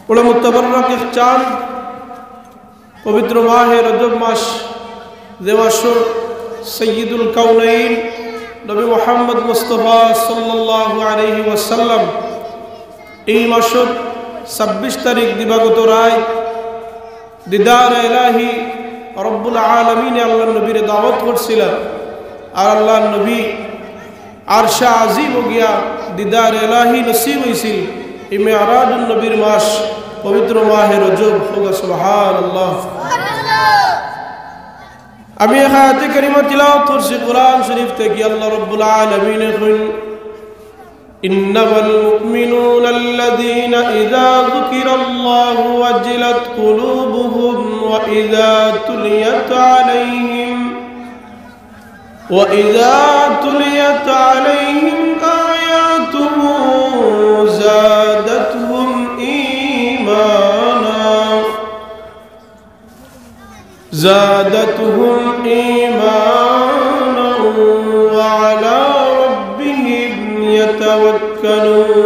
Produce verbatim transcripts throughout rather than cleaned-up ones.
বড় মুতাবাররক এক চান, পবিত্র মাহে রজব মাস, যে মাসর সাইয়্যিদুল কাউনাইন নবী মুহাম্মদ মুস্তাফা সাল্লাল্লাহু আলাইহি ওয়াসাল্লাম এই মাসর ছাব্বিশ তারিখ দিবাগত রাইত দিদার এলাহি রব্বুল আলামিনে আল্লাহর নবীরে দাওয়াত করছিলা। আর আল্লাহর নবী আরশে আজিমো গিয়া দিদার এলাহি নসিব অইছিল। এই মেরাজুন নবীর মাস, পবিত্র মাহে রজব। কউক্কা সুবহানাল্লাহ। আমি এক আয়াতে কারিমা তিলাওয়াত করছি কোরআন শরীফ থাকি। আল্লাহ রব্বুল আলামিনে কইন, إنما المؤمنون الذين إذا ذكر الله وجلت قلوبهم وإذا تليت عليهم وإذا تليت عليهم آياته زادتهم إيمانا زادتهم إيمانا وعلى ربهم يتوكلون।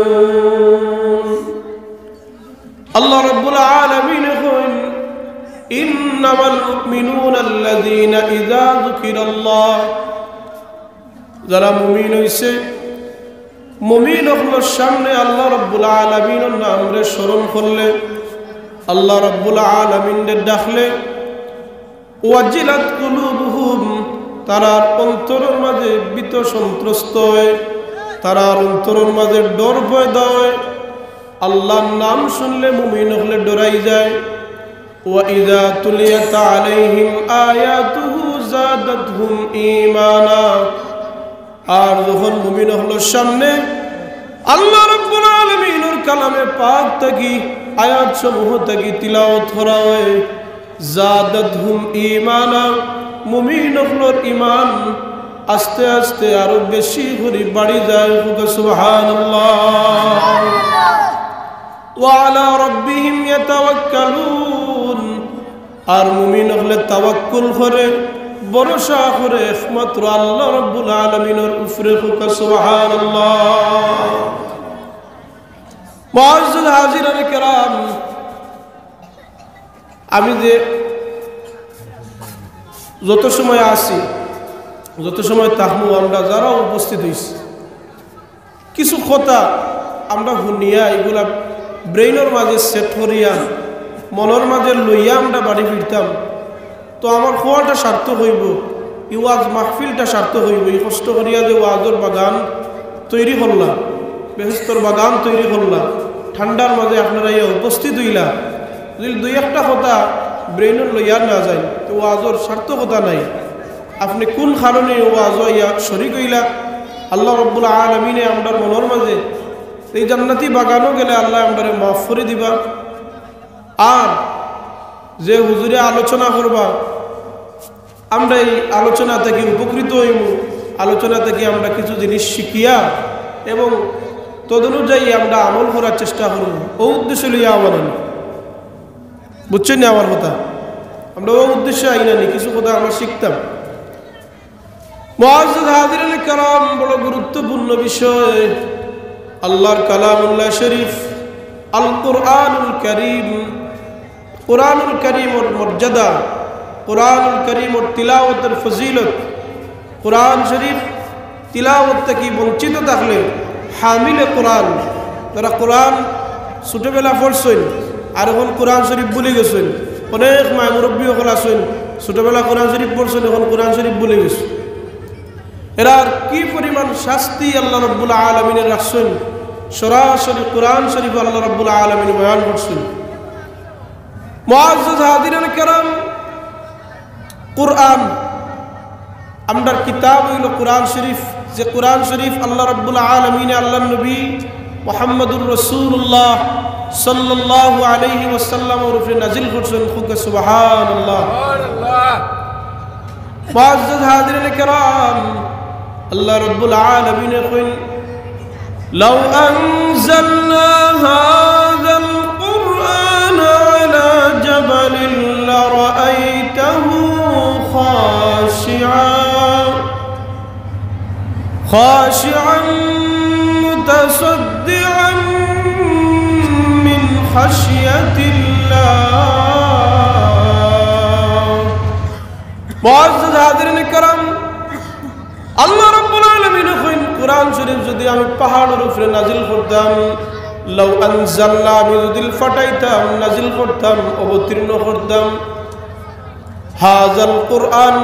আল্লাহ রাব্বুল আলামিনে কইন, إنما المؤمنون الذين إذا ذكر الله, যারা মুমিন অইছে, মুমিন অকলর সামনে আল্লাহ রাব্বুল আলামিনর নামরে স্মরণ করলে, আল্লাহ রাব্বুল আলামিনরে ডাকলে, ওয়াজিলাত কুলুবুহুম, তারার অন্তরর মাঝে ভীত সন্ত্রস্ত অয়, তারার অন্তরর মাঝে ডর পয়দা অয়। আল্লাহর নাম শুনলে মুমিন অকলে ডরাই যায়। ওয়া ইযা তুলিয়াত আলাইহিম আয়াতুহু যাদাতহুম ঈমানা, আর যখন মুমিন অকলর সামনে আল্লাহ রাব্বুল আলামিনর কালামে পাক থাকি, আয়াত সমূহ থাকি তিলাওয়াত করা অয়, যাদাতহুম ঈমানা, মুমিন অকলর ঈমান আস্তে আস্তে আরো বেশি করি বাড়ি যায়। কউক্কা সুবহানাল্লাহ। ওয়া আলা রাব্বিহিম ইয়াতাওয়াক্কালুন, আর মুমিন অকলে তাওয়াক্কুল করে, ভরসা করে একমাত্র আল্লাহ রাব্বুল আলামিনর উপরে। কউক্কা সুবহানাল্লাহ। মুআজ্জাজ হাজিরানে কেরাম, আমি যে যত সময় আছি, যত সময় থাকমু, আমরা যারা উপস্থিত অইছি, কিছু কথা আমরা হুনিয়া, ইগুলা ব্রেইনর মাঝে সেট করিয়া, মনর মাঝে লইয়া আমরা বাড়ি ফিরতাম, তো আমার কওয়াটা সার্থক অইবো, ই ওয়াজ মাহফিলটা সার্থক অইবো। ই কষ্ট করিয়া যে ওয়াজর বাগান তৈরি করলা, বেহেস্তর বাগান তৈরি করলা, ঠান্ডার মাঝে আপনারা ইয়া উপস্থিত অইলা, যদি দুই একটা কথা ব্রেইনর লইয়া না যায়, তো ওয়াজর সার্থকতা নাই। আপনে কুন কারণে ওয়াজো আইয়া শরিক অইলা? আল্লাহ রাব্বুল আলামিনে আমরার মনর মাঝে এই জান্নাতি বাগানো গেলে আল্লায় আমরারে মাফ করি দিবা। আর যে হুজুরে আলোচনা করবা, আমরা এই আলোচনা থাকি উপকৃত অইমু, আলোচনা থাকি আমরা কিছু জিনিস শিখিয়া এবং তদনুযায়ী আমরা আমল করার চেষ্টা করমু। অউ উদ্দেশ্য লইয়া আওয়ানি, বুঝছইন নি আমার কথা? আমরা অউ উদ্দেশ্যে আইনানি, কিছু কথা আমরা শিখতাম। মুআজ্জাজ হাজিরানে কেরাম, বড় গুরুত্বপূর্ণ বিষয়, আল্লাহর কালামুল্লাহ শরীফ, আল কোরআনুল করিম, কোরআনুল করিমর মর্যাদা, কোরআনুল করিমর তিলাওয়াতর ফজিলত, কোরআন শরীফ তিলাওয়াত থাকি বঞ্চিত থাকলে হামিলে কোরআন, যারা কোরআন ছোটবেলা পড়ছইন আর অখন কোরআন শরীফ ভুলি গেছইন, অনেক মায় মুরব্বি অকল আছইন, ছোটবেলা কোরআন শরীফ পড়ছইন, অখন কোরআন শরীফ ভুলি গেছইন। এরার কি পরিমাণ শাস্তি আল্লাহ রাব্বুল আলামিনে রাখছইন, সরাসরি কোরআন শরীফো আল্লাহ রাব্বুল আলামিনে বয়ান করছইন। মুআজ্জাজ হাজিরানে কেরাম, কোরআন, আমরার কিতাব অইলো কোরআন শরীফ, যে কোরআন শরীফ আল্লাহ রাব্বুল আলামিনে আল্লাহর নবী মুহাম্মাদুর রাসূলুল্লাহ সাল্লাল্লাহু আলাইহি ওয়াসাল্লামর উপরে নাজিল করছইন। কউক্কা সুবহানাল্লাহ। সুবহানাল্লাহ। মুআজ্জাজ হাজিরানে কেরাম, আল্লাহ রাব্বুল আলামিনে কইন, لو أنزلنا هذا القرآن على جبل لرأيته خاشعا خاشعا متصدعا من خشية الله. মুআজ্জাজ হাজিরিন কেরাম, আল্লাহ রাব্বুল আলামিন কইন, কোরআন শরীফ যুদি আমি পাহাড়র উপরে নাজিল করতাম, লাউ আনজালনা, আমি যুদি ফাটাইতাম, নাজিল করতাম, অবতীর্ণ করতাম, হাযাল কুরআন,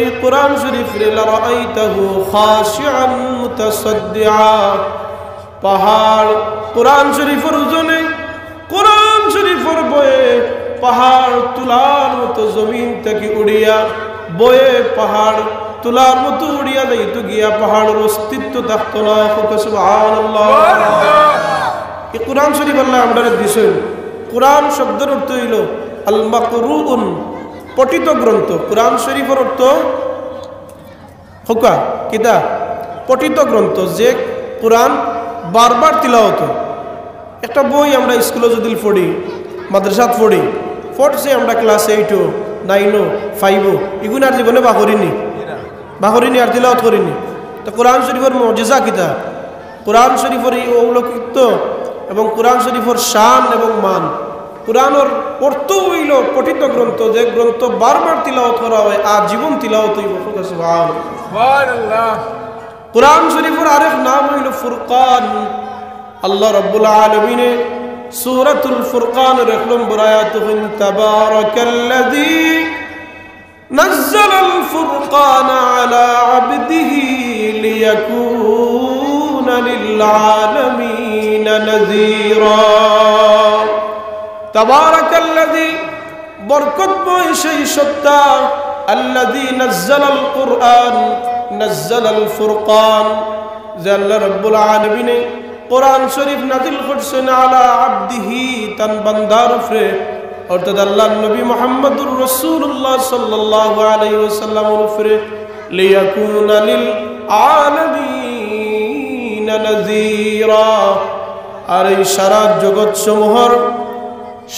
এই কোরআন শরীফরে, লারাআইতাহু খাশিআন মুতাসাদ্দিআ, পাহাড় কোরআন শরীফর ওজনে, কোরআন শরীফর ভয়ে পাহাড় তুলার মতো জমিন থাকি উড়িয়া, ভয়ে পাহাড় তুলার মতো উড়িয়া যাইতো গিয়া, পাহাড়র অস্তিত্ব থাকতো না। কউক্কা সুবহানাল্লাহ। এই কোরআন শরীফ আল্লায় আমরারে দিছইন। কোরআন শব্দর অর্থ অইলো আল মাকরুউন, পঠিত গ্রন্থ। কোরআন শরীফর অর্থ কউক্কা, কিতা? পঠিত গ্রন্থ, যে কোরআন বারবার তিলাওয়াত অয়। একটা বই আমরা স্কুলো যুদি পড়ি, মাদ্রাসাত পড়ি, পড়ছি আমরা class eight-ও, nine-ও, five-ও, ইগুন আর জীবনে পাহরিনি, পাহরিনি আর তিলাওয়াত করিনি। তো কোরআন শরীফর মুজিজা কিতা? কোরআন শরীফর এই অলৌকিকত্ব এবং কোরআন শরীফর শান এবং মান। কোরআনর অর্থ অইলো পঠিত গ্রন্থ, যে গ্রন্থ বারবার তিলাওয়াত করা অয়, আজীবন তিলাওয়াত অইবো। কউক্কা সুবহানাল্লাহ। সুবহানাল্লাহ। কোরআন শরীফর আরেক নাম অইলো ফুরকান। আল্লাহ রাব্বুল আলামিনে সূরাতুল ফুরকানর এক নম্বর আয়াতো কইন, তাবারাকাল্লাযী নাজ্জালাল ফুরকানা আলা আবদিহি লিয়াকুনা লিল আলামিনা নাযীরা। তাবারাকাল্লাযী, বরকতময় সেই সত্তা, আল্লাযী নাজ্জালাল কুরআন, নাজ্জালাল ফুরকান, যে আল্লাহ রাব্বুল আলামিনে কোরআন শরীফ নাজিল করছইন আলা আবদিহি, তান বান্দার উপরে, অর্থাৎ আল্লাহর নবী মুহাম্মদুর রাসূলুল্লাহ সাল্লাল্লাহু আলাইহি ওয়াসাল্লামর উপরে, লিয়াকুনা লিল আলামিনা নাযীরা, আর এই সারা জগৎ সমূহর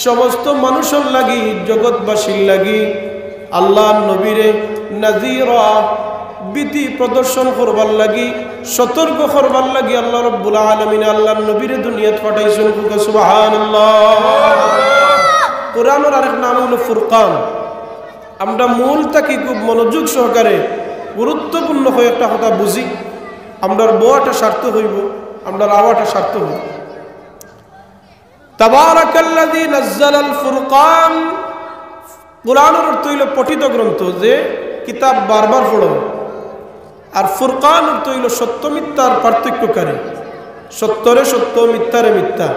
সমস্ত মানুষর লাগি, জগৎবাসীর লাগি, আল্লাহর নবীরে নাযীরা, ভীতি প্রদর্শন করবার লাগি, সতর্ক করবার লাগি আল্লাহ রাব্বুল আলামিনে আল্লাহর নবীরে দুনিয়াত পাঠাইছইন। কউক্কা সুবহানাল্লাহ। কোরআনর আরেক নাম অইলো ফুরকান। আমরা মূল থাকি খুব মনোযোগ সহকারে গুরুত্বপূর্ণ কয়েকটা কথা বুঝি, আমরার বওয়াটা সার্থক অইবো, আমরার আওয়াটা সার্থক অইবো। তাবারাকাল্লাযী নাজ্জালাল ফুরকান। কোরআনর অর্থ অইলো পঠিত গ্রন্থ, যে কিতাব বারবার পড়ো। আর ফুরকান অর্থ অইলো সত্য মিথ্যার পার্থক্যকারী, সত্যরে সত্য, মিথ্যারে মিথ্যা,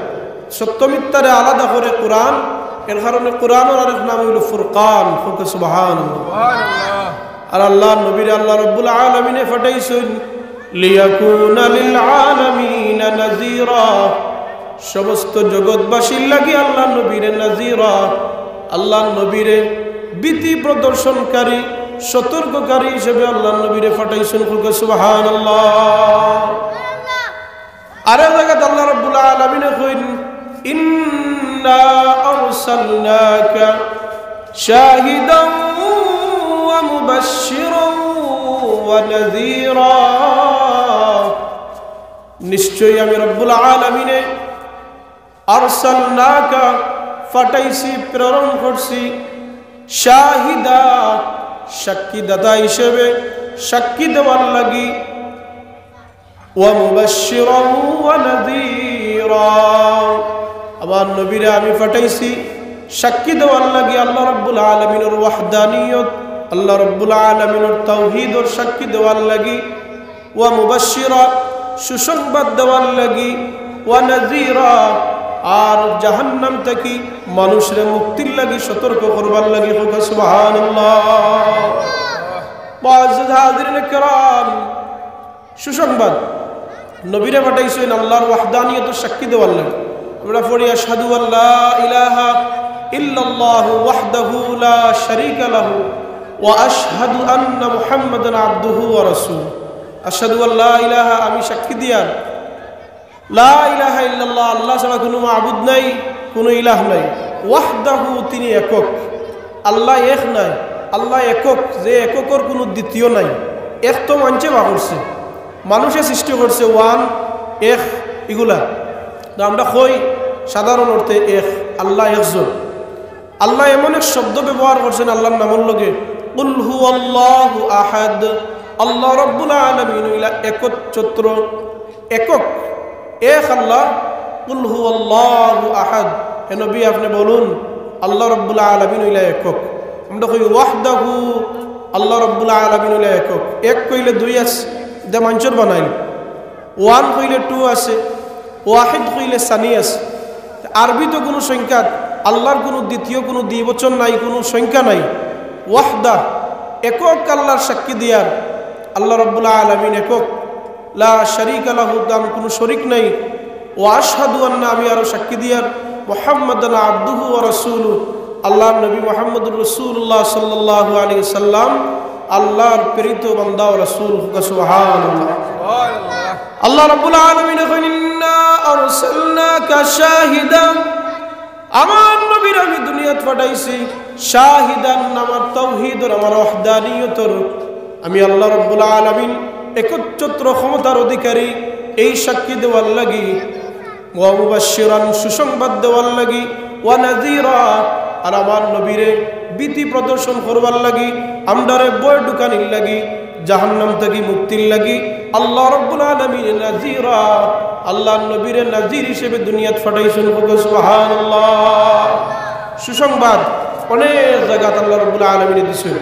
সত্য মিথ্যারে আলাদা করে কোরআন। এর কারণে কোরআনর আরেক নাম অইলো ফুরকান। কউক্কা সুবহানাল্লাহ। আর আল্লাহর নবীরে আল্লাহ রাব্বুল আলামিনে পাঠাইছইন লিয়াকুনা লিল আলামিনা নাযীরা, সমস্ত জগৎবাসীর লাগি আল্লাহর নবীরে নাযীরা, আল্লাহর নবীরে ভীতি প্রদর্শনকারী, সতর্ককারী হিসেবে আল্লাহর নবীরে পাঠাইছইন। কউক্কা সুবহানাল্লাহ। আরেক জাগাত আল্লাহ রাব্বুল আলামিনে কইন, ইন্না আরসালনাকা শাহিদান ওয়া মুবাশশিরান ওয়া নাযীরা। নিশ্চয়ই আমি রাব্বুল আলামিনে আরসালনাকা, পাঠাইছি, প্রেরণ করছি, শাহিদা, সাক্ষীদাতা হিসেবে, সাক্ষী দেওয়ার লাগি, ওয়া মুবাশশিরান ওয়া নাযীরা। আমার নবীরে আমি পাঠাইছি সাক্ষী দেওয়ার লাগি আল্লাহ রাব্বুল আলামিনর ওয়াহদানিয়ত, আল্লাহ রাব্বুল আলামিনর তাওহীদর সাক্ষী দেওয়ার লাগি, ওয়া মুবাশশিরা, সুসংবাদ দেওয়ার লাগি, ওয়া নাযীরা, আর জাহান্নাম থাকি মানুষরে মুক্তির লাগি, সতর্ক করবার লাগি। কউক্কা সুবহানাল্লাহ। মুআজ্জাজ হাজিরিনে কেরাম, সুসংবাদ, নবীরে পাঠাইছইন আল্লাহর ওয়াহদানিয়তর সাক্ষী দেওয়ার লাগি। আমরা পড়ি, আশহাদু আল্লা ইলাহা ইল্লাল্লাহু ওয়াহদাহু লা শারীকা লাহু ওয়া আশহাদু আন্না মুহাম্মাদান আবদুহু ওয়া রাসূলুহু। আশহাদু আল্লা ইলাহা, আমি সাক্ষী দিয়ার, লা ইলাহা ইল্লাল্লাহ, আল্লাহ ছাড়া কুনু মাবুদ নাই, কুনু ইলাহ নাই। ওয়াহদাহু, তিনি একক। আল্লাহ এক নায়, আল্লাহ একক, যে এককর কুনু দ্বিতীয় নাই। এক তো মানষে বার করছে, মানুষে সৃষ্টি করছে, one, এক, ইগুলা। তো আমরা কই সাধারণ অর্থে এক, আল্লাহ একজন। আল্লাহ এমন এক শব্দ ব্যবহার করছেন আল্লাহর নামর লগে, "কুল হুয়াল্লাহু আহাদ।" আল্লাহ রব্বুল আলামিন অইলা একচ্ছত্র, একক, এক আল্লাহ। "কুল হুয়াল্লাহু আহাদ।" হে নবী, আপনে বলুন, আল্লাহ রব্বুল আলামিন অইলা একক। আমরা কই ওয়াহদাহু, আল্লাহ রব্বুল আলামিন অইলা একক। এক কইলে দুই আছে, ইতা মানষর বানাইল। ওয়ান কইলে টু আছে, ওয়াহিদ কইলে সানি আছে। আরবিত কুনু সংখ্যাত আল্লাহর কুনু দ্বিতীয়, কুনু দ্বিবচন নাই, কুনু সংখ্যা নাই। ওয়াহদা, একক আল্লাহর সাক্ষী দিয়ার, আল্লাহ রব্বুল আলামিন একক, লা শারীকা লাহু, তান কুনু শরীক নাই। ওয়া আশহাদু আন্না, আমি আরো সাক্ষী দিয়ার, মুহাম্মাদান আবদুহু ওয়া রাসূলুহু, আল্লাহর নবী মুহাম্মদুর রাসূলুল্লাহ সাল্লাল্লাহু আলাইহি ওয়াসাল্লাম আল্লাহর প্রেরিত বান্দা ও রাসূল। সুবহানাল্লাহ। আল্লাহ রাব্বুল আলামিন কইন, "ইন্না আরসালনাকা শাহিদা।" আমার নবীর আমি দুনিয়াত পাঠাইছি শাহিদান, আমার তাওহীদর, আমার ওয়াহদানিয়তর, আমি আল্লাহ রাব্বুল আলামিন একচ্ছত্র ক্ষমতার অধিকারী, এই সাক্ষী দেওয়ার লাগি। ওয়া মুবাশশিরান, সুসংবাদ দেওয়ার লাগি, ওয়া নাযীরা, আর আমার নবীরে ভীতি প্রদর্শন করবার লাগি, আমরারে ভয় ঢুকানির লাগি, জাহান্নাম থাকি মুক্তির লাগি আল্লাহ রাব্বুল আলামিন নাযীরা, আল্লাহর নবীরে নাযীর হিসেবে দুনিয়াত পাঠাইছইন। কও সুবহানাল্লাহ। সুসংবাদ অনেক জাগাত আল্লাহ রাব্বুল আলামিনে দিছইন।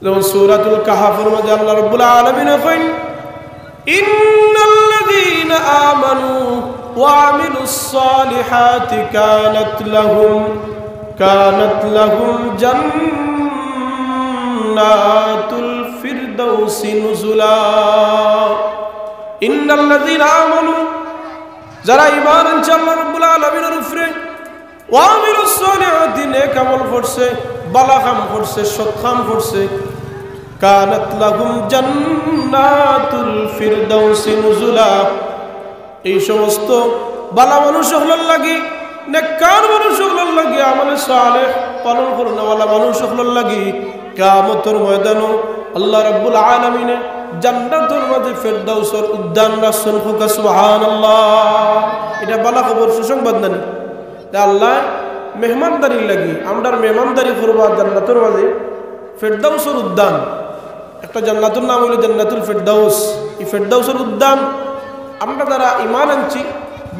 যেমন সূরাতুল কাহাফর মাঝে আল্লাহ রাব্বুল আলামিনে কইন, "ইন্নাল্লাযীনা আমানু ওয়া আমিলুস সালিহাতি কানাত লাহুম, কানাত লাহুম জান্নাতুল ফিরদাউসি নুজুলা।" ইন্নাল্লাযীনা আমানু, যারা ঈমান আনছে আল্লাহ রাব্বুল আলামিনের উপরে, ওয়া আমিলুস সালিহাতি, নেক আমল করছে, ভালা কাম করছে, সৎ কাম করছে, কানাত লাহুম জান্নাতুল ফিরদাউসি নুজুলা। এই সমস্ত ভালা মানুষ অকলর লাগি, নেককার মানুষ অকলর লাগি, আমলে সালেহ পালন করনেওয়ালা মানুষ অকলর লাগি কিয়ামতর ময়দানো আল্লাহ রাব্বুল আলামিনে জান্নাতর মাঝে ফেরদাউসর উদ্যান রাখছইন। কও সুবহানাল্লাহ। ইটা ভালা খবর, সুসংবাদ নানি? তে আল্লাহ মেহমানদারির লাগি, আমরার মেহমানদারি করবা জান্নাতর মাঝে ফেরদাউসর উদ্যান। একটা জান্নাতর নাম অইলো জান্নাতুল ফেরদাউস। এই ফেরদাউসর উদ্যান আমরা যারা ঈমান আনছি,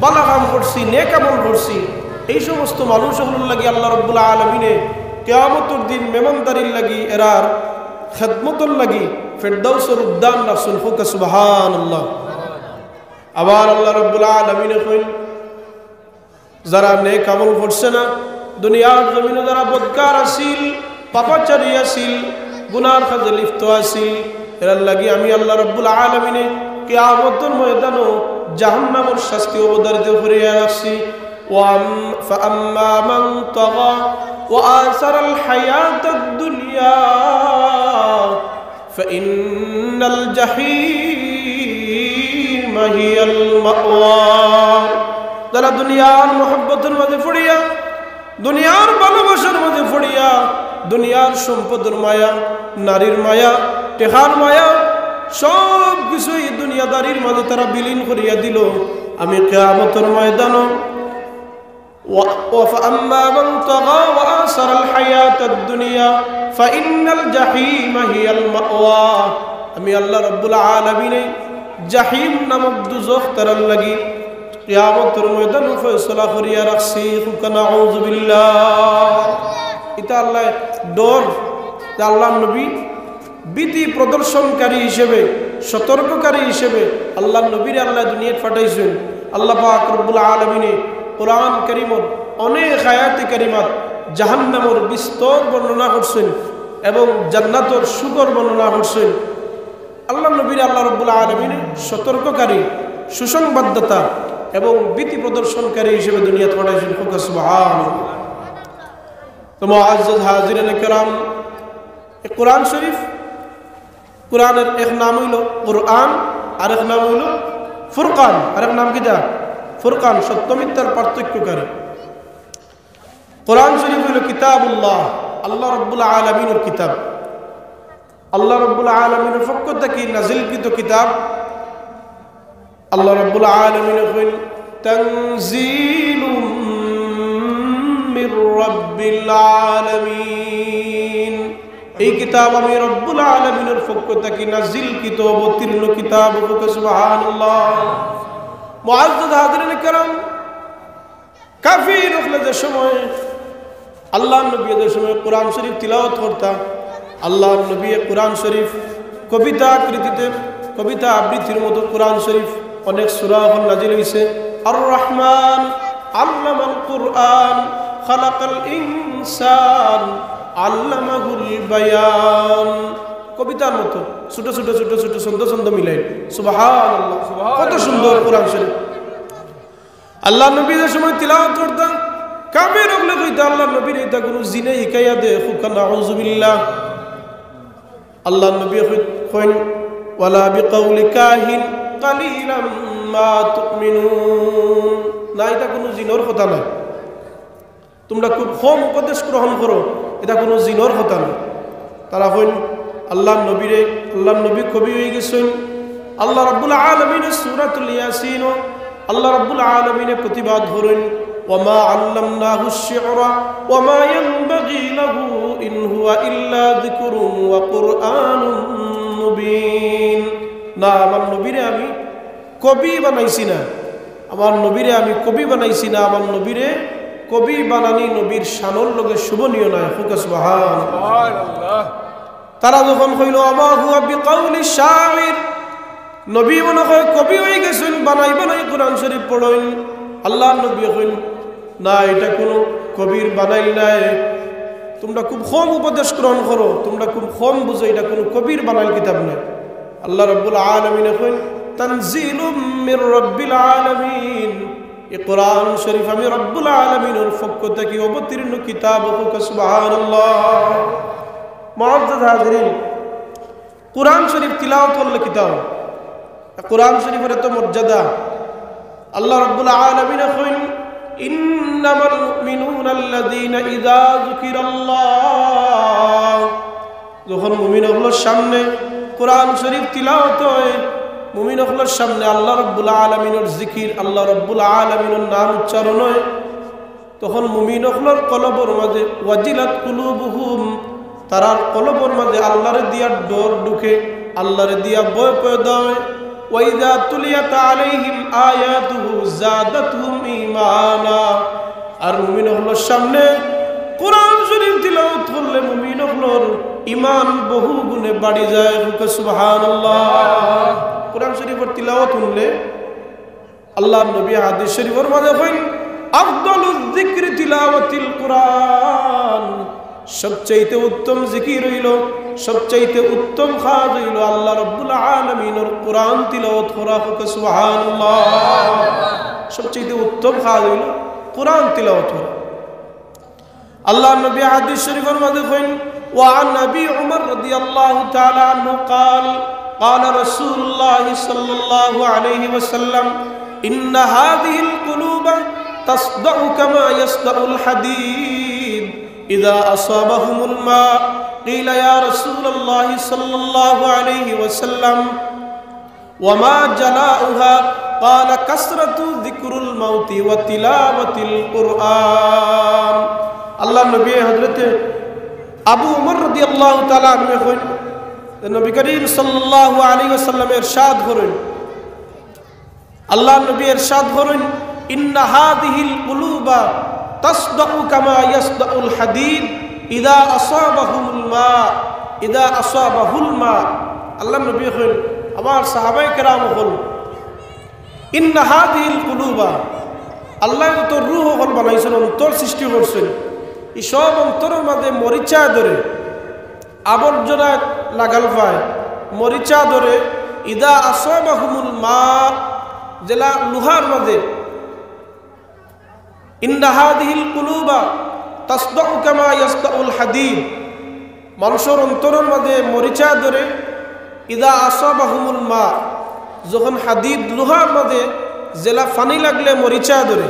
ভালা কাম করছি, নেক আমল করছি, এই সমস্ত মানুষ অকলর লাগি আল্লাহ রাব্বুল আলামিনে কিয়ামতর দিন মেহমানদারির লাগি, এরার খেদমতর লাগি ফেরদাউসর উদ্যান রাখছইন। কও সুবহানাল্লাহ। আবার আল্লাহ রাব্বুল আলামিনে কইন, যারা নেক আমল করছে না, দুনিয়ার জমিনো যারা বদকার আছিল, পাপাচারী আছিল, গুনার কাজে লিপ্ত আছিল, এরার লাগি আমি আল্লাহ রাব্বুল আলামিনে কিয়ামতর ময়দানো জাহান্নামর শাস্তি অবধারিত করিয়া রাখছি। ওয়া আম-, ফাআম্মা মান তাগা ওয়া আসারাল হায়াতাদ দুনিয়া ফাইন্নাল জাহিমা হিয়াল মাওয়া। যারা দুনিয়ার মহব্বতর মাঝে পড়িয়া, দুনিয়ার ভালোবাসার মাঝে পড়িয়া, দুনিয়ার সম্পদর মায়া, নারীর মায়া, টেকার মায়া, সব কিছু এই দুনিয়াদারির মাঝে তারা বিলীন করিয়া দিল, আমি কিয়ামতর ময়দানো ওয়া-, ওয়া-, فأما من طغى وآثر الحياة الدنيا فإن الجحيم هي المأوى। আমি আল্লাহ রাব্বুল আলামিনে জাহিম নামক দুজখ তারার লাগি কিয়ামতর ময়দানো ফয়সালা করিয়া রাখছি। কও নাউজুবিল্লাহ। ইটা আল্লাহ ডর, যে আল্লাহর নবী ভীতি প্রদর্শনকারী হিসেবে, সতর্ককারী হিসেবে আল্লাহর নবীরে আল্লাহ দুনিয়াত পাঠাইছইন। আল্লাহ পাক রব্বুল আলামিনে কোরআন কারীমর অনেক আয়াতে কারিমাত জাহান্নামর বিস্তর বর্ণনা করছইন এবং জান্নাতর সুখর বর্ণনা করছইন। আল্লাহর নবীরে আল্লাহ রব্বুল আলামিনে সতর্ককারী, সুসংবাদদাতা এবং ভীতি প্রদর্শনকারী হিসেবে দুনিয়াত পাঠাইছইন। কও সুবহানাল্লাহ। তো মুআজ্জাজ হাজিরিনে কেরাম, এই কোরআন শরীফ, কোরআনের এক নাম অইলো কোরআন, আরেক নাম অইলো ফুরকান। আরেক নাম কিতা? ফুরকান, সত্য মিথ্যার পার্থক্যকারী। কোরআন শরীফ অইলো কিতাবুল্লাহ, আল্লাহ রাব্বুল আলামিনের কিতাব, আল্লাহ রাব্বুল আলামিনের পক্ষ থাকি নাজিলকৃত কিতাব। আল্লাহ রাব্বুল আলামিনে কইন, تنزيل রাব্বিল আলামিন। এই কিতাব আমি রব্বুল আলামিনের পক্ষ থাকি নাজিলকৃত অবতীর্ণ কিতাব। কউক্কা সুবহানাল্লাহ। মুআজ্জাজ হাজিরিন কেরাম, কাফির অকলে যে সময় আল্লাহর নবী যে সময় কোরআন শরীফ তিলাওয়াত করতা, আল্লাহর নবী কোরআন শরীফ কবিতা আকৃতিতে, কবিতা আবৃত্তির মতো কোরআন শরীফ অনেক সূরা অকল নাজিল অইছে। আর রহমান আল্লামাল কুরআন, খালাকাল ইনসান, আল্লামাহুল বায়ান। কবিতার মতো ছোট ছোট ছোট ছোট ছন্দ ছন্দ মিলাই। সুবহানাল্লাহ, কত সুন্দর কোরআন শরীফ। আল্লাহর নবী যে সময় তিলাওয়াত করতা, কাফির অকলে কইতা, "আল্লাহর নবীরে ইতা কুনু জিনে হিকাইয়া দে।" কউক্কা নাউজুবিল্লাহ। আল্লাহর নবী কই-, কইন, "ওয়ালা বিকাউলি কাহিন কালিলাম মা তুমিনুন।" না, ইতা কুনু জিনর কথা নায়, তোমরা খুব কম উপদেশ গ্রহণ করো, ইতা কুনু জিনর কথা নায়। তারা কইন, "আল্লাহর নবীরে, আল্লাহর নবী কবি অইগেছইন।" আল্লাহ রাব্বুল আলামিনে সূরাতুল ইয়াসিনো আল্লাহ রাব্বুল আলামিনে প্রতিবাদ করইন, "ওয়া মা আল্লামনাহুশ শি'রা ওয়া মা ইয়ানবাগি লাহু, ইন হুয়া ইল্লা যিকরুন ওয়া কুরআনুম মুবিন।" না, আমার নবীরে আমি কবি বানাইছি না, আমার নবীরে আমি কবি বানাইছি না, আমার নবীরে কবি বানানি নবীর শানর লগে শোভনীয় নায়। কউক্কা সুবহানাল্লাহ। তারা যখন কইল, "ওয়া মা হুয়া বিকাউলি শাইর", নবী মনে কয় কবি অইগেছইন, বানাই বানাই কোরআন শরীফ পড়ইন। আল্লাহর নবী কইন, "না, ইটা কুনু কবির বানাইল নায়। তোমরা খুব কম উপদেশ গ্রহণ করো, তোমরা খুব কম বুঝো, ইটা কুনু কবির বানাইল কিতাব নায়।" আল্লাহ রাব্বুল আলামিনে কইন, "তানজিলুম মির রাব্বিল আলামিন।" এই কোরআন শরীফ আমি রাব্বুল আলামিনের পক্ষ থাকি অবতীর্ণ কিতাব। কউক্কা সুবহানাল্লাহ। মুআজ্জাজ হাজিরিন, কোরআন শরীফ তিলাওয়াত করলে কিতা অয়? কোরআন শরীফর এত মর্যাদা। আল্লাহ রাব্বুল আলামিনে কইন, "ইন্নামাল মুমিনুনাল্লাযীনা ইযা যুকিরাল্লাহ।" যখন মুমিন অকলর সামনে কোরআন শরীফ তিলাওয়াত অয়, মুমিন অকলর সামনে আল্লাহ রাব্বুল আলামিনর জিকির, আল্লাহ রাব্বুল আলামিনর নাম উচ্চারণ অয়, তখন মুমিন অকলর কলবর মাঝে ওয়াজিলাত কুলুবুহুম, তারার কলবর মাঝে আল্লাহরে দিয়া ডর ঢুকে, আল্লাহরে দিয়া ভয় পয়দা অয়। ওয়াইযা তুলিয়াত আলাইহিম আয়াতুহু যাদাতহুম ঈমানা। আর মুমিন অকলর সামনে কোরআন শরীফ তিলাওয়াত করলে মুমিন অকলর ঈমান বহু গুণে বাড়ি যায়। কউক্কা সুবহানাল্লাহ। কোরআন শরীফর তিলাওয়াত হুনলে আল্লাহর নবী হাদিস শরীফর মাঝে কইন, "আফদালুজ যিকরি তিলাওয়াতিল কুরআন।" সবচাইতে উত্তম জিকির অইলো, সবচাইতে উত্তম কাজ অইলো আল্লাহ রাব্বুল আলামিনর কোরআন তিলাওয়াত করা। কউক্কা সুবহানাল্লাহ। সবচাইতে উত্তম কাজ অইলো কোরআন তিলাওয়াত করা। আল্লাহর নবী হাদিস শরীফর মাঝে কইন, "ওয়া আন আবি উমর রাদিয়াল্লাহু তাআলা আনহু ক্বাল, ক্বালা রাসূলুল্লাহ সাল্লাল্লাহু আলাইহি ওয়াসাল্লাম, ইন্না হাযিহিল কুলুবা তাসদাউ কামা ইয়াসদাউল হাদীদ ইযা আসাবাহুমুল মা।" ক্বিলা, ইয়া রাসূলুল্লাহ সাল্লাল্লাহু আলাইহি ওয়াসাল্লাম, "ওয়া মা জালাউহা?" ক্বালা, "কাসরাতু যিকরুল মাউতি ওয়া তিলাওয়াতিল কুরআন।" আল্লাহর নবী হযরতে আবু উমর রাদিয়াল্লাহু তাআলা আনহু কইন, নবী করিম সাল্লাল্লাহু আলাইহি ওয়াসাল্লাম ইরশাদ করইন, আল্লাহর নবী ইরশাদ করইন, "ইন্না হাযিহিল কুলুবা তাসদাউ কামা ইয়াসদাউল হাদীদ ইযা আসাবাহুল মা, ইযা আসাবাহুল মা।" আল্লাহর নবী কইন, আমার সাহাবায়ে কেরাম অকল, "ইন্না হাযিহিল কুলুবা", আল্লায় তো রুহ অকল বানাইছইন, অন্তর সৃষ্টি করছইন, ই সব অন্তরর মাঝে মরিচা ধরে, আবর্জনায় লাগাল পায়, মরিচা ধরে, ইযা আসাবাহুমুল মা, যেলা লুহার মাঝে, ইন্না হাযিহিল কুলুবা তাসদাউ কামা ইয়াসদাউল হাদীদ, মানুষর অন্তরর মাঝে মরিচা ধরে, ইযা আসাবাহুমুল মা, যখন হাদিদ লুহার মাঝে যেলা পানি লাগলে মরিচা ধরে,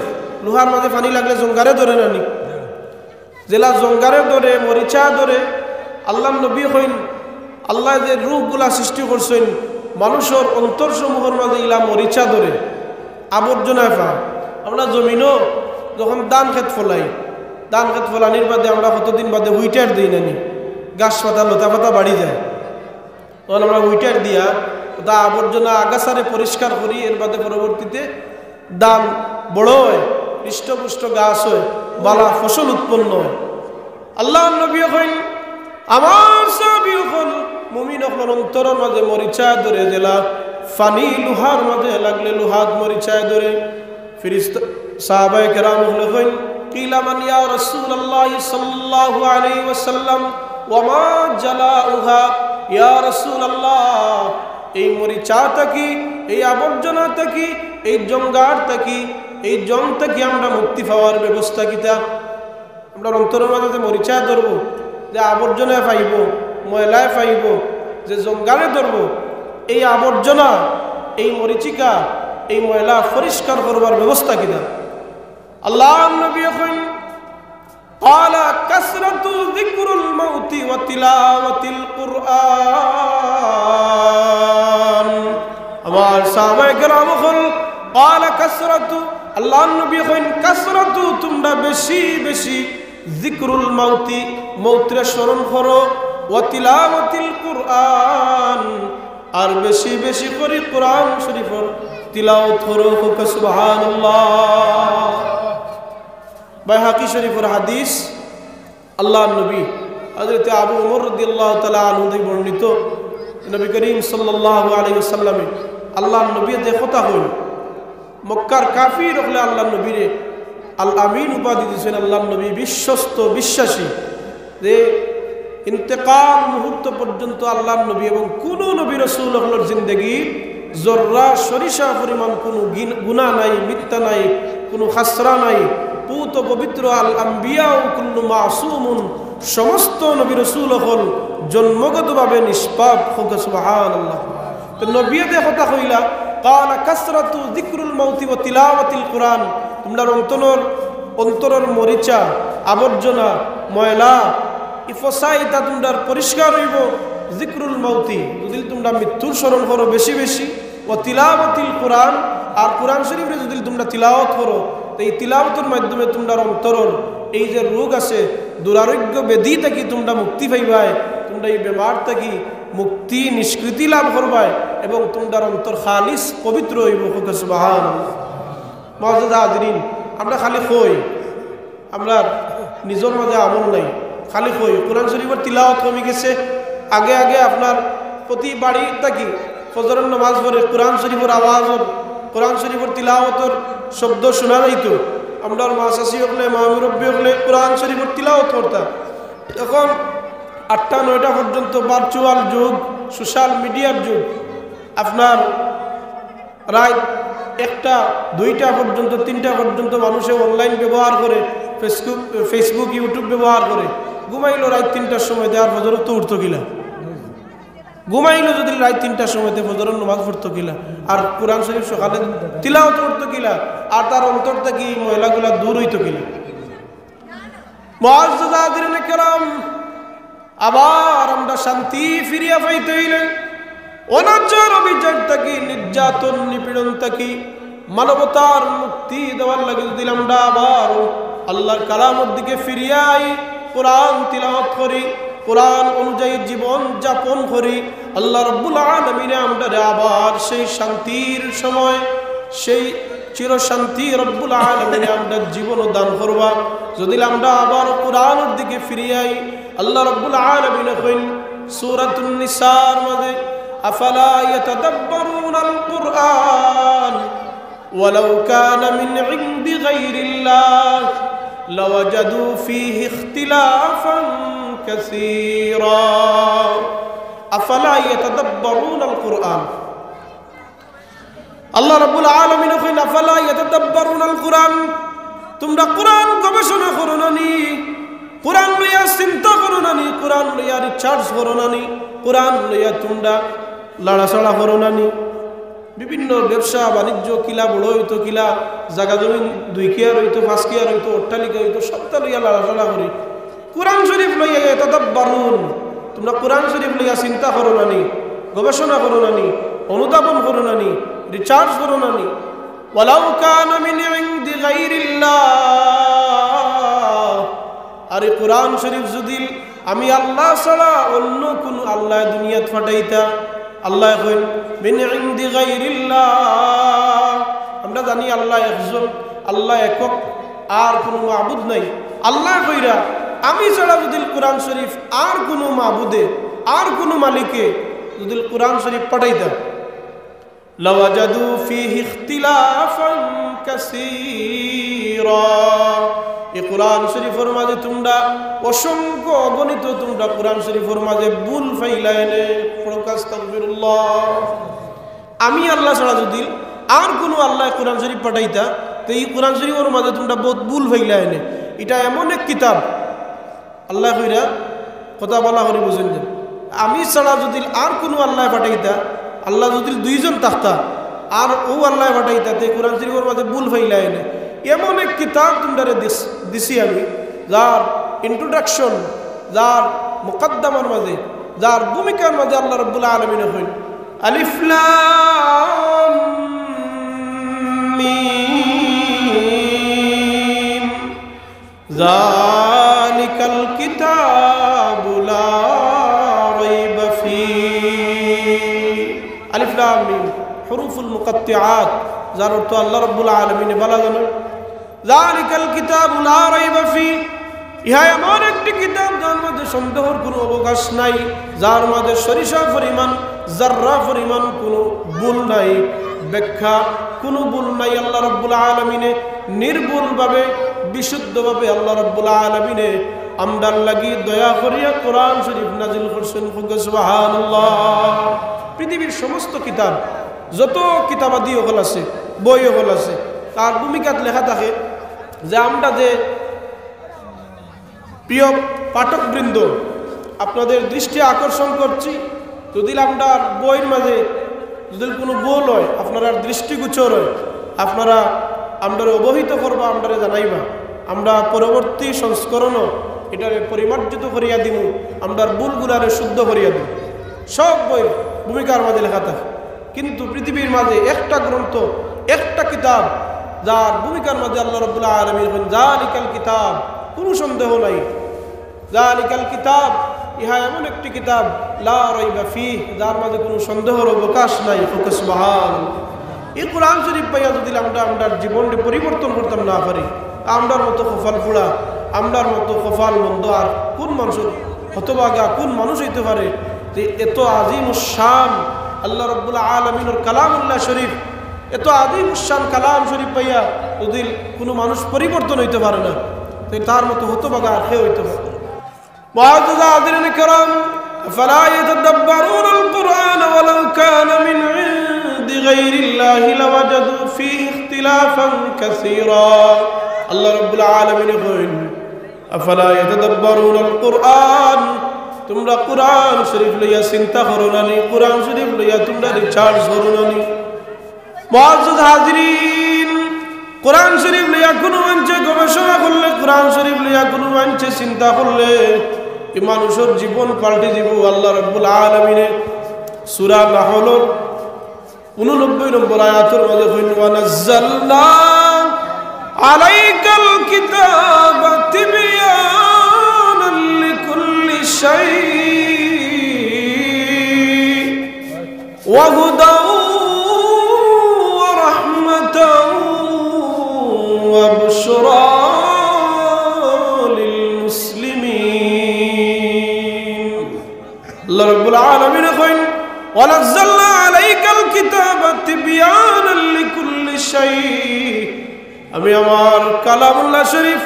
লুহার মাঝে পানি লাগলে জঙ্গারে ধরে না নি? যেলা জঙ্গারে ধরে, মরিচা ধরে, আল্লাহর নবী কইন, আল্লায় যে রুহগুলা সৃষ্টি করছইন, মানুষর অন্তরসমূহর মাঝে ইলা মরিচা ধরে, আবর্জনায় পা। আমরা জমিনো যখন ধান খেত ফলাই, ধান খেত ফলানির বাদে আমরা কতদিন বাদে উইটার দেই না নি, ঘাস পাতা লতা পাতা বাড়ি যায়, তখন আমরা উইটার দিয়া ওটা আবর্জনা আগাছারে পরিষ্কার করি, এর বাদে পরবর্তীতে ধান বড় হয়, হৃষ্টপুষ্ট গাছ হয়, বালা ফসল উৎপন্ন হয়। আল্লাহর নবী কইন, আমার সাহাবী অকল, মুমিন অকলর অন্তরর মাঝে মরিচা ধরে যেলা, পানি লোহার মাঝে লাগলে লোহাত মরিচা ধরে। ফিরিস্তা, সাহাবায়ে কেরাম অকলে কইন, কিলা মান ইয়া রাসূলুল্লাহ সাল্লাল্লাহু আলাইহি ওয়াসাল্লাম, ওয়া মা জালাউহা, ইয়া রাসূলুল্লাহ, এই মরিচা থাকি, এই আবর্জনা থাকি, এই জঙ্গার থাকি, এই জং থাকি আমরা মুক্তি পাওয়ার ব্যবস্থা কিতা? আমরার অন্তরর মাঝে যে মরিচা ধরবো, যে আবর্জনায় পাইবো, ময়লায় পাইবো, যে জঙ্গারে ধরবো, এই আবর্জনা, এই মরিচিকা, এই ময়লা পরিষ্কার করবার ব্যবস্থা কিতা? আল্লাহর নবী কইন, ক্বালা কাসরাতু যিকরুল মাউতি ওয়া তিলাওয়াতিল কুরআন। আমার সাহাবায়ে কেরাম অকল, ক্বালা কাসরাতু, আল্লাহর নবী কইন, কাসরাতু, তুমরা বেশি বেশি যিকরুল মাউতি, মউতরে স্মরণ করো, ওয়া তিলাওয়াতিল কুরআন, আর বেশি বেশি করি কোরআন শরীফর তিলাওয়াত করো। কউক্কা সুবহানাল্লাহ। বাইহাকি শরীফর হাদিস, আল্লাহর নবী হযরতে আবু উমর রাদিয়াল্লাহু তাআলা আনহু থাকি বর্ণিত, নবী করিম সাল্লাল্লাহু আলাইহি ওয়াসাল্লামে আল্লাহর নবী যে কথা কইন, মক্কার কাফির অকলে আল্লাহর নবীরে আল আমিন উপাধি দিছইন, আল্লাহর নবী বিশ্বস্ত, বিশ্বাসী, যে ইন্তেকাল মুহূর্ত পর্যন্ত আল্লাহর নবী এবং কুনু নবী রাসূল অকলর জিন্দেগি জর্রা সরিষা পরিমাণ কুনু গিন-, গুনাহ নাই, মিথ্যা নাই, কুনু খাসরা নাই। পূত পবিত্র আল আম্বিয়া ও কুল্লু মাসুমুন, সমস্ত নবী রাসূল অকল জন্মগতভাবে নিষ্পাপ। কউক্কা সুবহানাল্লাহ। তো নবীয়ে যে কথা কইলা, ক্বালা কাসরাতু যিকরুল মাউতি ওয়া তিলাওয়াতিল কুরআন, তুমরার অন্তরর, অন্তরর মরিচা, আবর্জনা, ময়লা, ই ফসা ইতা তুমরার পরিষ্কার অইবো যিকরুল মাউতি, যুদি তুমরা মৃত্যুর স্মরণ করো বেশি বেশি, ওয়া তিলাওয়াতিল কুরআন, আর কোরআন শরীফরে যুদি তুমরা তিলাওয়াত করো, তো এই তিলাওয়াতর মাধ্যমে তুমরার অন্তরর এই যে রোগ আছে, দুরারোগ্য ব্যাধি থাকি তুমরা মুক্তি পাইবায়, তুমরা এই বেমার থাকি মুক্তি নিষ্কৃতি লাভ করবায় এবং তুমরার অন্তর খালিস পবিত্র অইবো। কউক্কা সুবহানাল্লাহ। মুআজ্জাজ হাজিরিন, আমরা খালি কই, আমরার নিজর মাঝে আমল নাই, খালি কই। কোরআন শরীফর তিলাওয়াত কমি গেছে। আগে আগে আপনার প্রতি বাড়ি থাকি ফজরর নামাজ পড়ে কোরআন শরীফর আওয়াজ, কোরআন শরীফর তিলাওয়াতর শব্দ শোনা যাইতো। আমরার মা চাচি অকলে, মা মুরব্বি অকলে কোরআন শরীফর তিলাওয়াত করতা। এখন আটটা নয়টা পর্যন্ত ভার্চুয়াল যুগ, সোশ্যাল মিডিয়ার যুগ। আপনার রাইত একটা, দুইটা পর্যন্ত, তিনটা পর্যন্ত মানুষে অনলাইন ব্যবহার করে, Facebook, Facebook, YouTube ব্যবহার করে। ঘুমাইলো রাইত তিনটার সময়, তে আর ফজরর তো উঠতো কিলা? ঘুমাইলো যুদি রাইত তিনটার সময়, তে ফজরর নামাজ পড়তো কিলা? আর কোরআন শরীফ সকালে তিলাওয়াত করতো কিলা? আর তার অন্তর থাকি ময়লাগুলা দূর অইতো কিলা? মুআজ্জাজ হাজিরিনে কেরাম, আবার আমরা শান্তি ফিরিয়া পাইতে অইলে অনাচার অবিচার থাকি, নির্যাতন নিপীড়ন থাকি মানবতার মুক্তি দেওয়ার লাগি যুদি আমরা আবার আল্লাহর কালামর দিকে ফিরিয়া আই, কোরআন তিলাওয়াত করি, কোরআন অনুযায়ী জীবন যাপন করি, আল্লাহ রাব্বুল আলামিনে আমরারে আবার সেই শান্তির সময়, সেই চিরশান্তি রাব্বুল আলামিনে আমরার জীবনও দান করবা। যুদি আমরা আবার কোরআনর দিকে ফিরিয়া আই, আল্লাহ রাব্বুল আলামিনে কইন সূরাতুন নিসার মাঝে, আফালা ইয়াতাদাব্বারুনাল কুরআন ওয়ালাউ কানা মিন ইনদি গায়রিল্লাহ লাওয়াজাদু ফীহি ইখতিলাফান কাসীরা। আফালা ইয়াতাদাব্বারুনাল কুরআন। আল্লাহ রাব্বুল আলামিনে কইন, আফালা ইয়াতাদাব্বারুনাল কুরআন, তুমরা কোরআন গবেষণা করো না নি? কোরআন লইয়া চিন্তা করো না নি? কোরআন লইয়া রিসার্চ করো না নি? কোরআন লইয়া তুমরা লাড়াচাড়া করো না নি? বিভিন্ন ব্যবসা বাণিজ্য কিলা বড় অইতো, কিলা জাগা জমিন দুই কিয়ার অইতো, পাঁচ কিয়ার অইতো, অট্টালিকা অইতো, সবটা লইয়া লাড়াচাড়া করি। কোরআন শরীফ লইয়া ইয়াতাদাব্বারুন, তুমরা কোরআন শরীফ লইয়া চিন্তা করো না নি, গবেষণা করো না নি, অনুধাবন করো না নি, রিসার্চ করো না নি? ওয়ালাউ কানা মিন ইনদি গায়রিল্লাহ, আর এই কোরআন শরীফ যদি আমি আল্লাহ ছাড়া অন্য কুনু আল্লায় দুনিয়াত পাঠাইতা, আল্লায় কইন, "মিন ইনদি গাইরিল্লাহ।" আমরা জানি আল্লাহ একজন, আল্লাহ একক, আর কুনু মাবুদ নাই। আল্লায় কইরা, আমি ছাড়া যদি কোরআন শরীফ আর কুনু মাবুদে, আর কুনু মালিকে যদি কোরআন শরীফ পাঠাইতা, লাওয়াজাদু ফীহি ইখতিলাফান কাসীরা। এই কোরআন শরীফর মাঝে তুমরা অসংখ্য অগণিত তুমরা কোরআন শরীফর মাঝে ভুল পাইলায়নে। পড়ুক্কা আস্তাগফিরুল্লাহ। আমি আল্লাহ ছাড়া যদি আর কুনু আল্লায় কোরআন শরীফ পাঠাইতা, তে এই কোরআন শরীফর মাঝে তুমরা বউত ভুল পাইলায়নে। ইটা এমন এক কিতাব, আল্লায় কইরা কথা ভালা করি বুঝইন যে, আমি ছাড়া যদি আর কুনু আল্লায় পাঠাইতা, আল্লাহ যদি দুইজন থাকতা, আর অউ আল্লায় পাঠাইতা, তে কোরআন শরীফর মাঝে ভুল পাইলায়নে। এমন এক কিতাব তুমরারে দিস-, দিছি আমি, যার introduction, যার মুকাদ্দমার মাঝে, যার ভূমিকার মাঝে আল্লাহ রাব্বুল আলামিনে কইন, আলিফ লাম মিম। যালিকাল কিতাবু লা রাইবা ফীহ। আলিফ লাম মিম, হুরুফুল মুকাত্তিআত, যার অর্থ আল্লাহ রাব্বুল আলামিনে ভালা জানইন। যালিকাল কিতাবু লা রাইবা ফীহ, ইহা এমন একটি কিতাব যার মাঝে সন্দেহর কুনু অবকাশ নাই, যার মাঝে সরিষা পরিমাণ, জাররা পরিমাণ কুনু ভুল নাই, ব্যাখ্যা কুনু ভুল নাই। আল্লাহ রাব্বুল আলামিনে নির্ভুলভাবে, বিশুদ্ধভাবে আল্লাহ রাব্বুল আলামিনে আমরার লাগি দয়া করিয়া কোরআন শরীফ নাজিল করছইন। কউক্কা সুবহানাল্লাহ। পৃথিবীর সমস্ত কিতাব, যত কিতাবাদি অকল আছে, বই অকল আছে, তার ভূমিকাত লেখা থাকে যে আমরা যে প্রিয় পাঠকবৃন্দ, আপনাদের দৃষ্টি আকর্ষণ করছি, যদি আমরার বইর মাঝে যদি কুনু ভুল হয়, আপনারার দৃষ্টিগোচর হয়, আপনারা আমরারে অবহিত করবা, আমরারে জানাইবা। আমরা পরবর্তী সংস্করণও ইটারে পরিমার্জিত করিয়া দিমু, আমরার ভুলগুলারে শুদ্ধ করিয়া দিমু। সব বইর ভূমিকার মাঝে লেখা থাকে। কিন্তু পৃথিবীর মাঝে একটা গ্রন্থ, একটা কিতাব, যার ভূমিকার মাঝে আল্লাহ রাব্বুল আলামিন কইন, "যালিকাল কিতাব", কুনু সন্দেহ নাই, "যালিকাল কিতাব", ইহা এমন একটি কিতাব, "লা রাইবা ফীহ", যার মাঝে কুনু সন্দেহর অবকাশ নাই। কউক্কা সুবহান। এই কোরআন শরীফ পাইয়া যদি আমরা আমরার জীবনরে পরিবর্তন করতাম না পারি, আমরার মতো কপাল পোড়া, আমরার মতো কপাল মন্দ আর কুন মানুষর হতভাগা কুন মানুষ অইতে পারে যে এত আজিমুশ শান আল্লাহ রাব্বুল আলামিনর কালামুল্লাহ শরীফ, এত আজিমুশ শান কালাম শরীফ পাইয়া যদি কুনু মানুষ পরিবর্তন অইতে পারে না, তে তার মতো হতভাগা আর কে অইতে পারে? মুআজ্জাজ হাজিরিন কেরাম, أفلا يتدبرون القرآن ولو كان من عند غير الله لوجدوا فيه اختلافا كثيرا। আল্লাহ রাব্বুল আলামিনে কইন, আফালা ইয়াতাদাব্বারুনাল কুরআন, তুমরা কুরআন শরীফ লইয়া চিন্তা করো না নি? কুরআন শরীফ লইয়া তুমরা রিসার্চ করো না নি? মুআজ্জাজ হাজিরিন, কুরআন শরীফ লইয়া কুনু মানষে গবেষণা করলে, কুরআন শরীফ লইয়া কুনু মানষে চিন্তা করলে, ই মানুষর জীবন পাল্টি যিবো। আল্লাহ রাব্বুল আলামিনে সূরা নাহলর ঊননব্বই নম্বর আয়াতর মাঝে কইন, "ওয়া নাজ্জালনা আলাইকাল কিতাবা তিবয়ানাল লিকুল্লি শাই ওয়া হুদাও ওয়া রাহমাতাও ওয়া বুশরা লিল মুসলিমিন।" আল্লাহ রাব্বুল আলামিনে কইন, "ওয়া নাজ্জালনা আলাইকাল কিতাবা তিবয়ানাল লিকুল্লি শাই।" আমি আমার কালামুল্লাহ শরীফ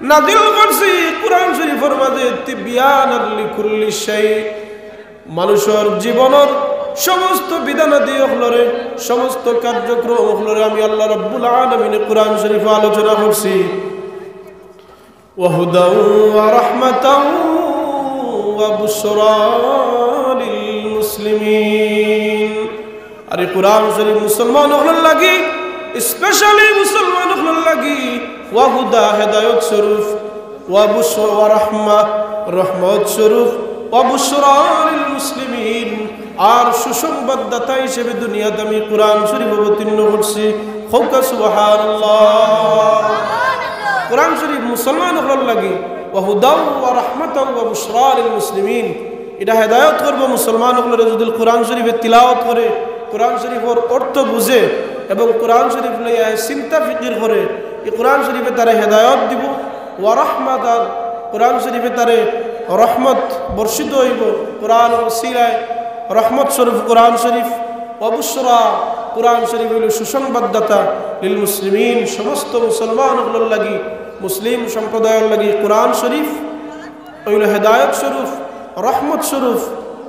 নাজিল করছি কুরআন শরীফর মাঝে, তিবয়ানাল লিকুল্লি শাই, মানুষর জীবনর সমস্ত বিধানাদি অকলরে, সমস্ত কার্যক্রম অকলরে আমি আল্লাহ রাব্বুল আলামিনে কুরআন শরীফে আলোচনা করছি। ওয়াহুদাও ওয়া রাহমাতাও ওয়া বুশরা লিল মুসলিমিন। আর এই কুরআন শরীফ মুসলমান অকলর লাগি, specially মুসলমান অকলর লাগি, ওয়াহুদা, হেদায়ত স্বরূপ, ওয়া বুশরা, ওয়া রাহমা, রহমত স্বরূপ, ওয়া বুশরা লিল মুসলিমিন, আর সুসংবাদদাতা হিসেবে দুনিয়াত আমি কুরআন শরীফ অবতীর্ণ করছি। কউক্কা সুবহানাল্লাহ। কুরআন শরীফ মুসলমান অকলর লাগি, ওয়া হুদাও ওয়া রাহমাতাও ওয়া বুশরা লিল মুসলিমিন। ইটা হেদায়ত করবো মুসলমান অকলরে যুদি কোরআন শরীফে তিলাওয়াত করে, কোরআন শরীফর অর্থ বুঝে এবং কোরআন শরীফ লইয়া চিন্তা ফিকির করে। ই কোরআন শরীফে তারে হেদায়ত দিবো। ওয়া রাহমাতাও, কোরআন শরীফে তারে রহমত বর্ষিত অইবো কোরআনর উসিলায়। রহমত স্বরূপ কোরআন শরীফ। ওয়া বুশরা, কোরআন শরীফ অইলো সুসংবাদদাতা। লিল মুসলিমিন, সমস্ত মুসলমান অকলর লাগি, মুসলিম সম্প্রদায়র লাগি কোরআন শরীফ অইলো হেদায়ত স্বরূপ, রহমত স্বরূপ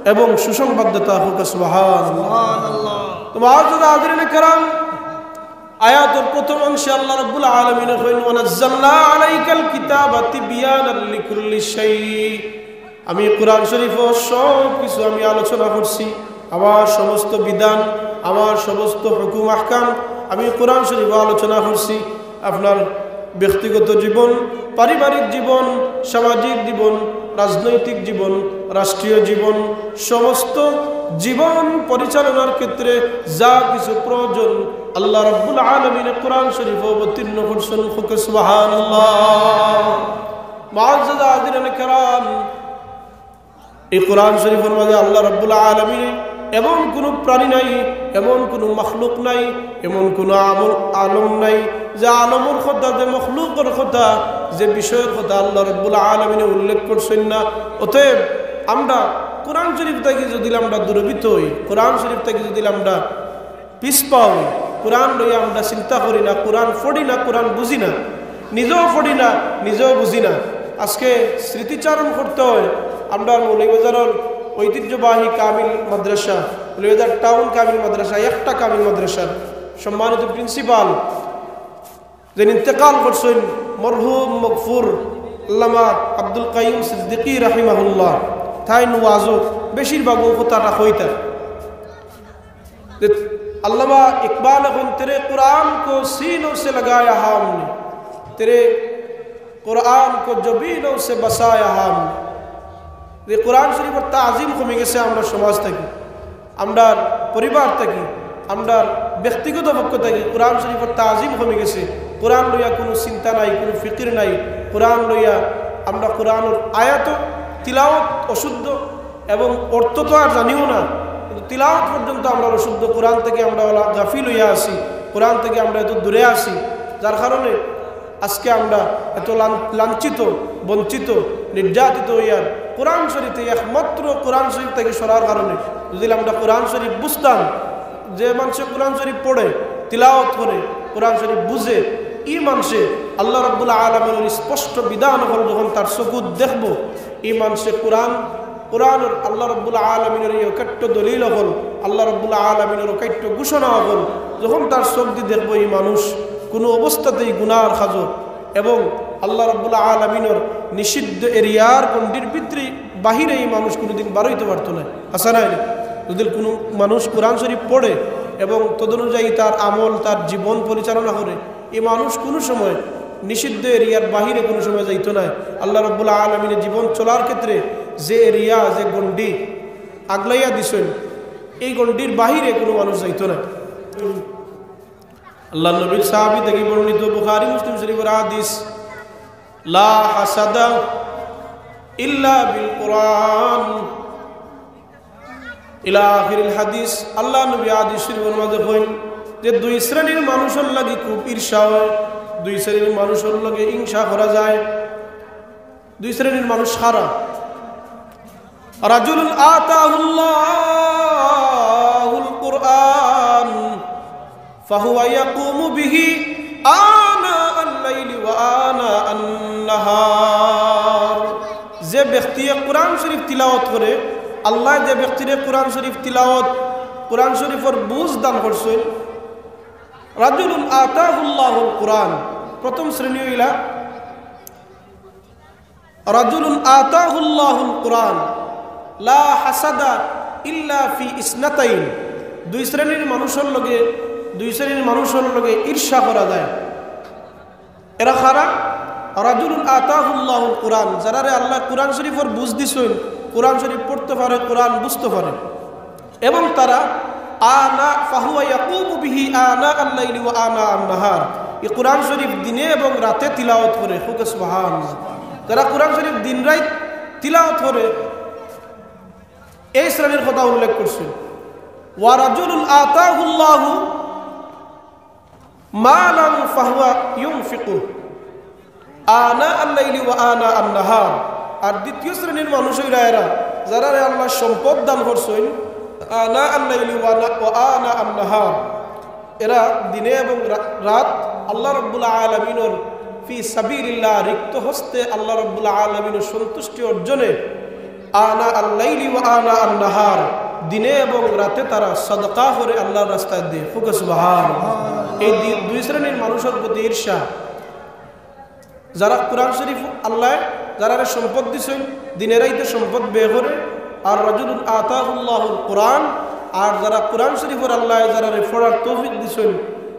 এবং সুসংবাদদাতা। কউক্কা সুবহানাল্লাহ। সুবহানাল্লাহ। তো মুআজ্জাজ হাজিরিনে কেরাম, আয়াতর প্রথম অংশে আল্লাহ রাব্বুল আলামিনে কইন, "ওয়া নাজ্জালনা আলাইকাল কিতাবা তিবয়ানাল লিকুল্লি শাই।" আমি কোরআন শরীফো সব কিছু আমি আলোচনা করছি, আমার সমস্ত বিধান, আমার সমস্ত হুকুম আহকাম আমি কোরআন শরীফো আলোচনা করছি। আপনার ব্যক্তিগত জীবন, পারিবারিক জীবন, সামাজিক জীবন, রাজনৈতিক জীবন, রাষ্ট্রীয় জীবন, সমস্ত জীবন পরিচালনার ক্ষেত্রে যা কিছু প্রয়োজন আল্লাহ রাব্বুল আলামিনে কোরআন শরীফো অবতীর্ণ করছেন। কউক্কা সুবহানাল্লাহ। মুআজ্জাজ হাজিরিনে কেরাম, এই কোরআন শরীফর মাঝে আল্লাহ রাব্বুল আলামিনে এমন কুনু প্রাণী নাই, এমন কুনু মখলুক নাই, এমন কুনু আমল, আলম নাই, যে আলমর কথা, যে মখলুকর কথা, যে বিষয়র কথা আল্লাহ রাব্বুল আলামিনে উল্লেখ করছেন না। অতএব আমরা কোরআন শরীফ থাকি যুদি আমরা দূরভীত অই, কোরআন শরীফ থাকি যুদি আমরা পিছপা অই, কোরআন লইয়া আমরা চিন্তা করি না, কোরআন পড়ি না, কোরআন বুঝি না, নিজেও পড়ি না, নিজেও বুঝি না। আজকে স্মৃতিচারণ করতে হয় আমরার মৌলভীবাজারর ঐতিহ্যবাহী কামিল মাদ্রাসা, মৌলভীবাজার টাউন কামিল মাদ্রাসা, একটা কামিল মাদ্রাসার সম্মানিত প্রিন্সিপাল, যেইন ইন্তেকাল করছেন, মরহুম মগফুর আল্লামা আব্দুল কাইয়ুম সিদ্দিকী রাহিমাহুল্লাহ, তাইন ওয়াজো বেশিরভাগ অউ কথাটা কইতা। যে আল্লামা ইকবাল এখন, "তেরে কোরআন কো সিনোঁ সে লাগায়া হামনে, তেরে কোরআন কো জবিনোঁ সে বাসায়া হামনে।" যে কোরআন শরীফর তাজিম কমি গেছে আমরার সমাজ থাকি, আমরার পরিবার থাকি, আমরার ব্যক্তিগত পক্ষ থাকি কোরআন শরীফর তাজিম কমি গেছে। কোরআন লইয়া কুনু চিন্তা নাই, কুনু ফিকির নাই। কোরআন লইয়া আমরা কোরআনর আয়াত তিলাওয়াত অশুদ্ধ, এবং অর্থ তো আর জানিও না, কিন্তু তিলাওয়াত পর্যন্ত আমরা অশুদ্ধ, কোরআন থাকি আমরা অলা গাফিল অইয়া আছি, কোরআন থাকি আমরা এত দূরে আছি, যার কারণে আজকে আমরা এত লান-, লাঞ্ছিত, বঞ্চিত, নির্যাতিত অইয়ার। কোরআন শরীফ থাকি, একমাত্র কোরআন শরীফ থাকি সরার কারণে। যুদি আমরা কোরআন শরীফ বুঝতাম, যে মানষে কোরআন শরীফ পড়ে, তিলাওয়াত করে, কোরআন শরীফ বুঝে, ই মানষে আল্লাহ রাব্বুল আলামিনর স্পষ্ট বিধান অকল যখন তার চকুত দেখবো, ই মানষে কোরআন, কোরআনর আল্লাহ রাব্বুল আলামিনর ই অকাট্য দলিল অকল, আল্লাহ রাব্বুল আলামিনর অকাট্য ঘোষণা অকল যখন তার চোখ দি দেখবো, ই মানুষ কুনু অবস্থাতেই গুনার কাজো এবং আল্লাহ রাব্বুল আলামিনর নিষিদ্ধ এরিয়ার গণ্ডির ভিতরে বাহিরে ই মানুষ কুনুদিন বারইতো পারতো নায়। হাছা নায় নি? যুদি কুনু মানুষ কোরআন শরীফ পড়ে এবং তদনুযায়ী তার আমল, তার জীবন পরিচালনা করে, ই মানুষ কুনু সময় নিষিদ্ধ এরিয়ার বাহিরে কুনু সময় যাইতো নায়। আল্লাহ রাব্বুল আলামিনে জীবন চলার ক্ষেত্রে যে এরিয়া, যে গণ্ডি আগলাইয়া দিছইন, এই গণ্ডির বাহিরে কুনু মানুষ যাইতো নায়। আল্লাহর নবীর সাহাবী থাকি বর্ণিত বুখারী মুসলিম শরীফর হাদিস, "লা হাসাদা ইল্লা বিল কুরআন।" ইলা আখিরিল হাদিস। আল্লাহর নবী হাদিস শরীফর মাঝে কইন যে দুই শ্রেণীর মানুষর লাগি খুব ঈর্ষা হয়, দুই শ্রেণীর মানুষর লগে হিংসা করা যায়। দুই শ্রেণীর মানুষ কারা? রাজুলুন আতাহুল্লাহুল কুরআন ফাহুয়া ইয়াকুমু বিহি আনা আল-লাইলি ওয়া আনা আন-নাহার। যে ব্যক্তিয়ে কোরআন শরীফ তিলাওয়াত করে, আল্লায় যে ব্যক্তিরে কোরআন শরীফ তিলাওয়াত, কোরআন শরীফর বুঝ দান করছইন, রাজুলুন আতাহুল্লাহুল কুরআন, প্রথম শ্রেণী অইলা রাজুলুন আতাহুল্লাহুল কুরআন, লা হাসাদা ইল্লা ফি ইসনাতাইন। দুই শ্রেণীর মানুষর লগে, দুই শ্রেণীর মানুষর লগে ঈর্ষা করা যায়। এরা কারা? রাজুলুন আতাহুল্লাহুল কুরআন, যারারে আল্লায় কোরআন শরীফর বুঝ দিছইন, কোরআন শরীফ পড়তো পারে, কোরআন বুঝতো পারে। এবং তারা আনা, ফাহুয়া ইয়াকুমু বিহি আনা আল-লাইলি ওয়া আনা আন-নাহার। ই কোরআন শরীফ দিনে এবং রাতে তিলাওয়াত করে। কউক্কা সুবহানাল্লাহ। যারা কোরআন শরীফ দিন রাইত তিলাওয়াত করে, এই শ্রেণীর কথা উল্লেখ করছইন। ওয়া রাজুলুন আতাহুল্লাহু মালান ফাহুয়া ইউনফিকু আনা আল-লাইলি ওয়া আনা আন-নাহার। আর দ্বিতীয় শ্রেণীর মানুষ অইরা এরা, যারারে আল্লায় সম্পদ দান করছইন, আনা আল-লাইলি ওয়া না-, ওয়া আনা আন-নাহার, এরা দিনে এবং রা-, রাত আল্লাহ রাব্বুল আলামিনর ফি সাবিলিল্লাহ, রিক্ত হস্তে আল্লাহ রাব্বুল আলামিনর সন্তুষ্টি অর্জনে আনা আল-লাইলি ওয়া আনা আন-নাহার, দিনে এবং রাতে তারা সদকা করে আল্লাহর রাস্তায় দেয়। কউক্কা সুবহান। এই দি-, দুই শ্রেণীর মানুষর প্রতি ঈর্ষা। যারা কোরআন শরীফ আল্লায় যারারে সম্পদ দিছইন, দিনে রাইতে সম্পদ ব্যয় করে, আর রাজুলুন আতাহুল্লাহুল কোরআন, আর যারা কোরআন শরীফর আল্লায় যারারে পড়ার তৌফিক দিছইন,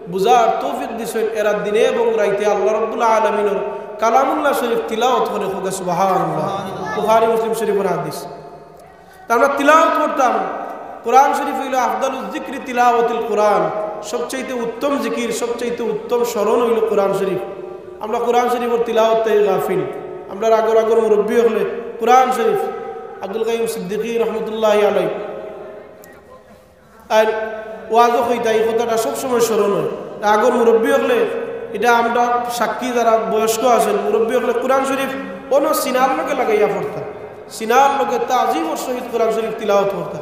বুঝার তৌফিক দিছইন, এরা দিনে এবং রাইতে আল্লাহ রাব্বুল আলামিনর কালামুল্লাহ শরীফ তিলাওয়াত করে। কউক্কা সুবহানাল্লাহ। বুখারী মুসলিম শরীফর হাদিস। তে আমরা তিলাওয়াত করতাম। কোরআন শরীফ অইলো আফদালুজ জিকরি তিলাওয়াতুল কোরআন, সবচাইতে উত্তম জিকির, সবচাইতে উত্তম স্মরণ অইলো কোরআন শরীফ। আমরা কোরআন শরীফর তিলাওয়াত থাকি গাফিল। আমরার আগর আগর মুরব্বি অকলে কোরআন শরীফ, আব্দুল কাইয়ুম সিদ্দিকী রহমতুল্লাহি আলাইহি, আর ওয়াজও কইতা, এই কথাটা সবসময় স্মরণ অয়। তে আগর মুরব্বি অকলে, ইটা আমরা সাক্ষী যারা বয়স্ক আছইন, মুরব্বি অকলে কোরআন শরীফ অনো সিনার লগে লাগাইয়া পড়তা, সিনার লগে তাজিমর সহিত কোরআন শরীফ তিলাওয়াত করতা।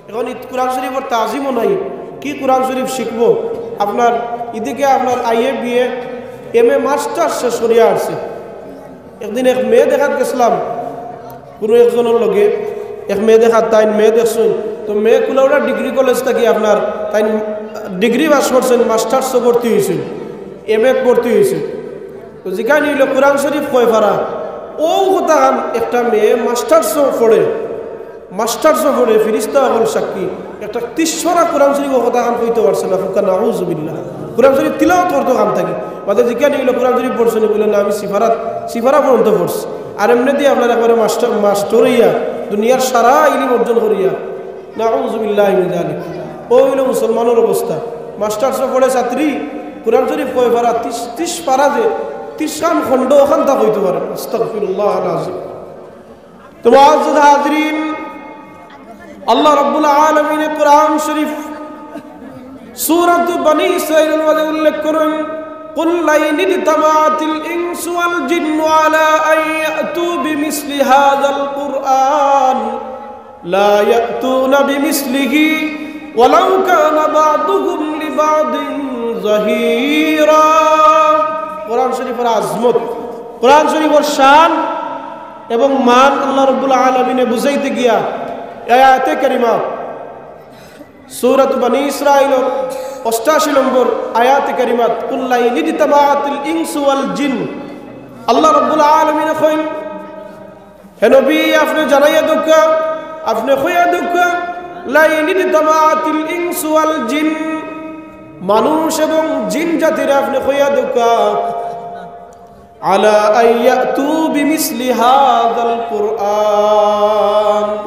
এখন ইত কোরআন শরীফর তাজিমও নাই, কি কোরআন শরীফ শিখবো? আপনার ইদিকে আপনার আইএ, বিএ, এমএ, মাস্টার্স শেষ করিয়া আসছে। একদিন এক মেয়ে দেখাত গেছলাম, কুনু একজনর লগে, এক মেয়ে দেখাত, তাইন মেয়ে দেখছইন, তো মেয়ে কুলাউড়া ডিগ্রি কলেজ থাকি আপনার, তাইন ডিগ্রি পাস করছইন, মাস্টার্সও ভর্তি অইছইন, এমএত ভর্তি অইছইন। তো জিকাইন অইলো কোরআন শরীফ কয় পারা, অউ কথাখান একটা মেয়ে মাস্টার্সও পড়ে, মাস্টার্সও পড়ে, ফিরিস্তা অকল সাক্ষী, একটা তিশ পারা কোরআন শরীফ অউ কথাখান কইতো পারছে না, কউক্কা নাউজুবিল্লাহ। কোরআন শরীফ তিলাওয়াত করতো কান থাকি। বাদে জিকাইন অইলো কোরআন শরীফ পড়ছো নি? বলে, না, আমি সিফারাত, সিফারা পর্যন্ত পড়ছি। আর এমনেদি আপনার একবারে মাস্টার, মাস্টার অইয়া, দুনিয়ার সারা ইলিম অর্জন করিয়া, নাউজুবিল্লাহি মিন যালিক। অউ অইলো মুসলমানর অবস্থা। মাস্টার্সও পড়ে ছাত্রী, কোরআন শরীফ কয় পারা, তিশ, তিশ পারা যে, তিশখান খণ্ড অখানতা কইতো পারে না। আস্তাগফিরুল্লাহ আল-আযীম। তো মুআজ্জাজ হাজিরিন, আল্লাহ রাব্বুল আলামিনে কোরআন শরীফ সূরাতু বনি ইসরাঈলর মাঝে উল্লেখ করইন, "কুল লাইন ইজতামাআতিল ইনসু ওয়াল জিন্নু আলা আন ইয়াতু বিমিসলি হাযাল কুরআন লা ইয়াতুনা বিমিসলিহি ওয়ালাউ কানা বা'দুহুম লিবা'দিন যাহীরা।" কোরআন শরীফর আজমত, কোরআন শরীফর শান এবং মান আল্লাহ রাব্বুল আলামিনে বুঝাইতে গিয়া এই আয়াতে কারিমা, সূরাত বনি ইসরাঈলর অষ্টাশি নম্বর আয়াতে কারিমাত, "কুল লাইন ইজতামাআতিল ইনসু ওয়াল জিন।" আল্লাহ রাব্বুল আলামিনে কইন, হে নবী, আপনে জানাইয়া দেউক্কা, আপনে কইয়া দেউক্কা, "লাইন ইজতামাআতিল ইনসু ওয়াল জিন", মানুষ এবং জিন জাতিরে আপনে কইয়া দেউক্কা, "আলা আন ইয়াতু বিমিসলি হাযাল কুরআন",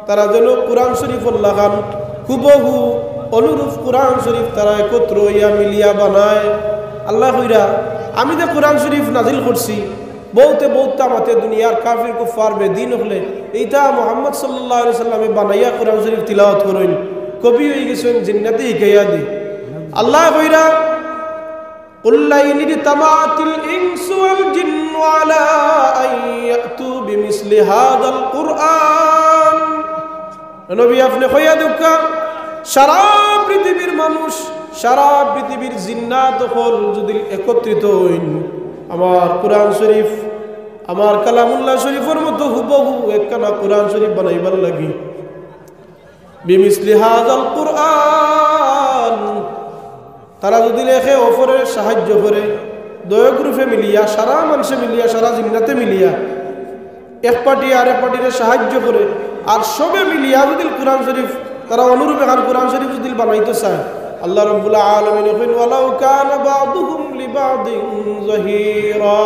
তারা যেন কোরআন শরীফর লাখান হুবহু অনুরূপ কোরআন শরীফ তারা একত্র অইয়া মিলিয়া বানায়। আল্লায় কইরা, "আমি যে কোরআন শরীফ নাজিল করছি, বউতে বউততা মাতে দুনিয়ার কাফির কুফফার বেদিন অকলে, ইটা মুহাম্মদ সাল্লাল্লাহু আলাইহি ওয়াসাল্লামে বানাইয়া কোরআন শরীফ তিলাওয়াত করইন, কবি অইগেছইন, জিন্নাতে হিকাইয়া দে।" আল্লায় কইরা, "কুল লাইন ইজতামাআতিল ইনসু ওয়াল জিন্নু আলা আন ইয়াতু বিমিসলি হাযাল কুরআন।" নবী, আপনে কইয়া দেউক্কা, সারা পৃথিবীর মানুষ, সারা পৃথিবীর জিন্নাত অকল যুদি একত্রিত অইন, আমার কোরআন শরীফ, আমার কালামুল্লাহ শরীফর মতো হুবহু একখানা কোরআন শরীফ বানাইবার লাগি, বিমিসলি হাযাল কুরআন, তারা যুদি একে অপররে সাহায্য করে, দুইও গ্রুপে মিলিয়া, সারা মানষে মিলিয়া, সারা জিন্নাতে মিলিয়া, এক পার্টি আরেক পার্টিরে সাহায্য করে, আর সবে মিলিয়া যুদি কোরআন শরীফ, তারা অনুরূপ একখান কোরআন শরীফ যুদি বানাইতো চায়, আল্লাহ রাব্বুল আলামিনে কইন, "ওয়ালাউ কানা বা'দুহুম লিবা'দিন যাহীরা।"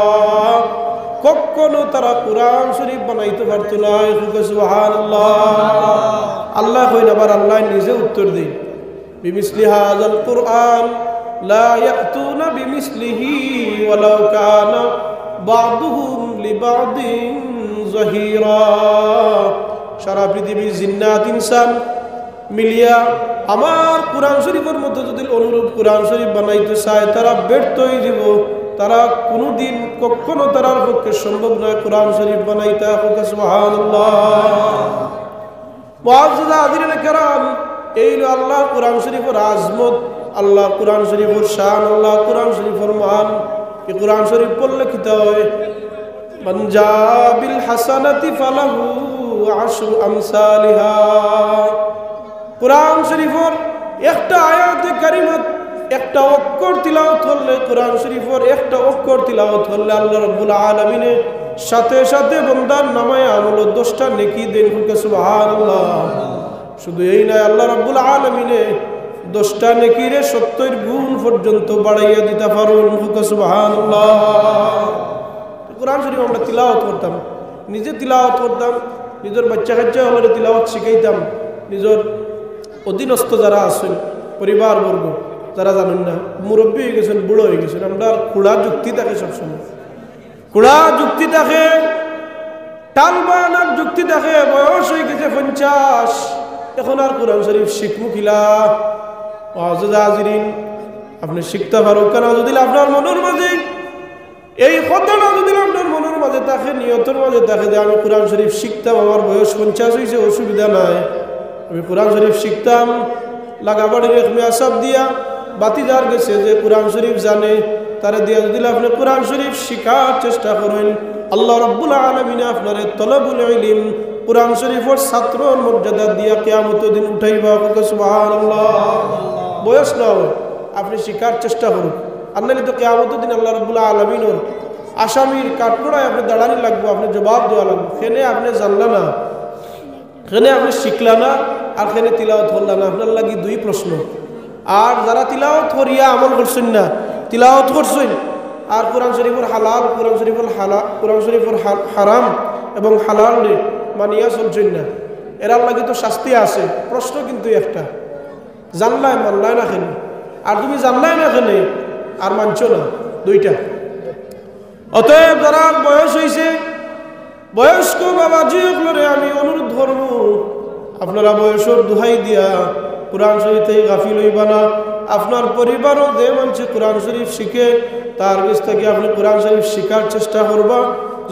কখনো তারা কোরআন শরীফ বানাইতো পারতো নায়। কউক্কা সুবহানাল্লাহ। আল্লায় কইন, আবার আল্লায় নিজে উত্তর দেইন, "বিমিসলি হাযাল কুরআন লা ইয়াতুনা বিমিসলিহি ওয়ালাউ কানা بعضهم لبعض ظهيرا। সারা পৃথিবীর জিন্নাত ইনসান মিলিয়া আমার কোরআন শরীফর মতো যদি অনুরূপ কোরআন শরীফ বানাইতে চায়, তারা ব্যর্থ অইযিবো। তারা কুনুদিন কখনো তারার পক্ষে সম্ভব নায় কোরআন শরীফ বানাইতা। কউক্কা সুবহানাল্লাহ। মুআজ্জাজ হাজিরিনে কেরাম, এই অইলো আল্লাহর কোরআন শরীফর আজমত, আল্লাহর কোরআন শরীফর শান, আল্লাহর কোরআন শরীফর মান। এই কোরআন শরীফ পড়লে কিতা অয়? من جاء بالحسنة فله عشر أمثالها। কোরআন শরীফর একটা আয়াতে কারিমাত, একটা অক্ষর তিলাওয়াত করলে, কোরআন শরীফর একটা অক্ষর তিলাওয়াত করলে আল্লাহ রাব্বুল আলামিনে সাথে সাথে বন্দার নামায় আমলো দশটা নেকি দেইন। কউক্কা সুবহানাল্লাহ। শুধু এই নায়, আল্লাহ রাব্বুল আলামিনে দশটা নেকিরে সত্তইর গুণ পর্যন্ত বাড়াইয়া দিতা পারইন। কউক্কা সুবহানাল্লাহ। কোরআন শরীফ আমরা তিলাওয়াত করতাম, নিজে তিলাওয়াত করতাম, নিজর বাইচ্চা-কাইচ্চা অকলরে তিলাওয়াত শিখাইতাম, নিজর অধীনস্থ যারা আছইন, পরিবারবর্গ, যারা জানইন না, মুরব্বি অইগেছইন, বুড়া অইগেছইন, আমরার খুড়া যুক্তি থাকে সবসময়, খুড়া যুক্তি থাকে, টালবাহানার যুক্তি থাকে, বয়স অইগেছে পঞ্চাশ, এখন আর কোরআন শরীফ শিখমু কিলা? মুআজ্জাজ হাজিরিন, আপনে শিখতা পারউক্কা না, যদি আপনার মনর মাঝে এই কথাটা যদি আপনার মনর মাঝে থাকে, নিয়তর মাঝে থাকে যে আমি কোরআন শরীফ শিখতাম, আমার বয়স পঞ্চাশ অইছে, অসুবিধা নাই, আমি কোরআন শরীফ শিখতাম, লাগাবাড়ির এক মেয়াসাব দিয়া ভাতিজার গেছে যে কোরআন শরীফ জানে, তারে দিয়া যদি আপনে কোরআন শরীফ শিখার চেষ্টা করইন, আল্লাহ রাব্বুল আলামিনে আপনারে তলবুল ইলিম, কোরআন শরীফর ছাত্রর মর্যাদা দিয়া কিয়ামতর দিন উঠাইবা। কউক্কা সুবহানাল্লাহ। বয়স না অয়, আপনে শিখার চেষ্টা করউক। আর নাইলে তো কিয়ামতর দিন আল্লাহ রাব্বুল আলামিনর আসামির কাঠগড়ায় আপনে দাঁড়ানি লাগবো, আপনে জবাব দেওয়া লাগবো। কেনে আপনে জানলা না, কেনে আপনে শিখলা না, আর কেনে তিলাওয়াত করলা না, আপনার লাগি দুই প্রশ্ন। আর যারা তিলাওয়াত করিয়া আমল করছইন না, তিলাওয়াত করছইন, আর কোরআন শরীফর হালাল, কোরআন শরীফর হালা-, কোরআন শরীফর হা-, হারাম এবং হালালরে মানিয়া চলছইন না, এরার লাগি তো শাস্তি আছে। প্রশ্ন কিন্তু একটা, জানলায় মানলায় না কেনে? আর তুমি জানলায় না কেনে আর মানছো না? দুইটা। অতএব যারার বয়স অইছে, বয়স্ক বাবাজি অকলরে আমি অনুরোধ করমু, আপনারা বয়সর দোহাই দিয়া কোরআন শরীফ থাকি গাফিল অইবা না। আপনার পরিবারও যে মানষে কোরআন শরীফ শিখে, তার গেছ থাকি আপনে কোরআন শরীফ শিখার চেষ্টা করবা।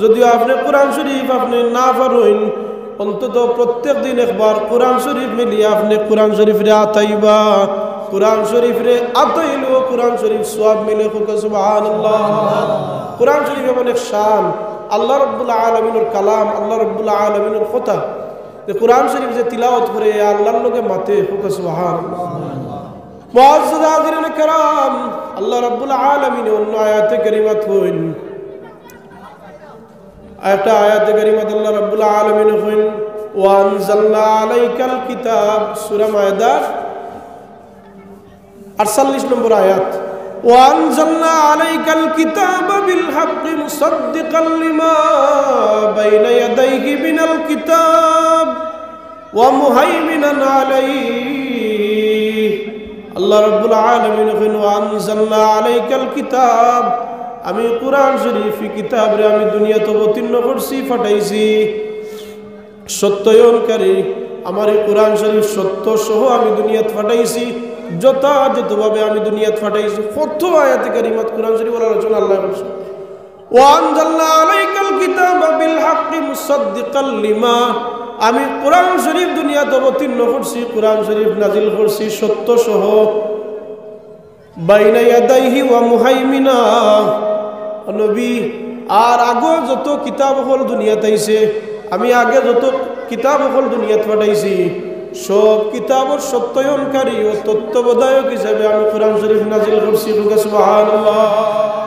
যদিও আপনে কোরআন শরীফ আপনে না পারইন, অন্তত প্রত্যেক দিন একবার কোরআন শরীফ মিলিয়া আপনে কোরআন শরীফরে আতাইবা। কোরআন শরীফরে আতাইলেও কোরআন শরীফ সওয়াব মিলে। কউক্কা সুবহানাল্লাহ। কোরআন শরীফ এমন এক শান, আল্লাহ রাব্বুল আলামিনর কালাম, আল্লাহ রাব্বুল আলামিনর কথা। যে কোরআন শরীফ যে তিলাওয়াত করে, আল্লাহর লগে মাতে। কউক্কা সুবহানাল্লাহ। মুআজ্জাজ হাজিরিনে কেরাম, আল্লাহ রাব্বুল আলামিনে অন্য আয়াতে কারিমাত কইন, একটা আয়াতে কারিমাত আল্লাহ রাব্বুল আলামিনে কইন, "ওয়া আনজালনা আলাইকাল কিতাব", সূরা মায়েদার আটচল্লিশ নম্বর আয়াত, "ওয়া আনজালনা আলাইকাল কিতাবা বিল হাক্কি মুসাদ্দিকাল লিমা বাইনা ইয়াদাইহি মিনাল কিতাব ওয়া মুহাইমিনান আলাইহি।" আল্লাহ রাব্বুল আলামিন কইন, "ওয়া আনজালনা আলাইকাল কিতাব", আমি কোরআন শরীফ, এই কিতাবরে আমি দুনিয়াত অবতীর্ণ করছি, পাঠাইছি। সত্যয়নকারী, আমার এই কোরআন শরীফ সত্য সহ আমি দুনিয়াত পাঠাইছি, যথাযথভাবে আমি দুনিয়াত পাঠাইছি। কত আয়াতে কারিমাত কোরআন শরীফর আলোচনা আল্লাহ করছে। "ওয়া আনজালনা আলাইকাল কিতাবা বিল হাক্কি মুসাদ্দিকাল লিমা", আমি কোরআন শরীফ দুনিয়াত অবতীর্ণ করছি, কোরআন শরীফ নাজিল করছি সত্য সহ। "বাইনা ইয়াদাইহি ওয়া মুহাইমিনা", নবী, আর আগে যত কিতাব অকল দুনিয়াত আইছে, আমি আগে যত কিতাব অকল দুনিয়াত পাঠাইছি, সব কিতাবর সত্যয়নকারী ও তত্ত্বাবধায়ক হিসাবে আমি কোরআন শরীফ নাজিল করছি। কউক্কা সুবহানাল্লাহ।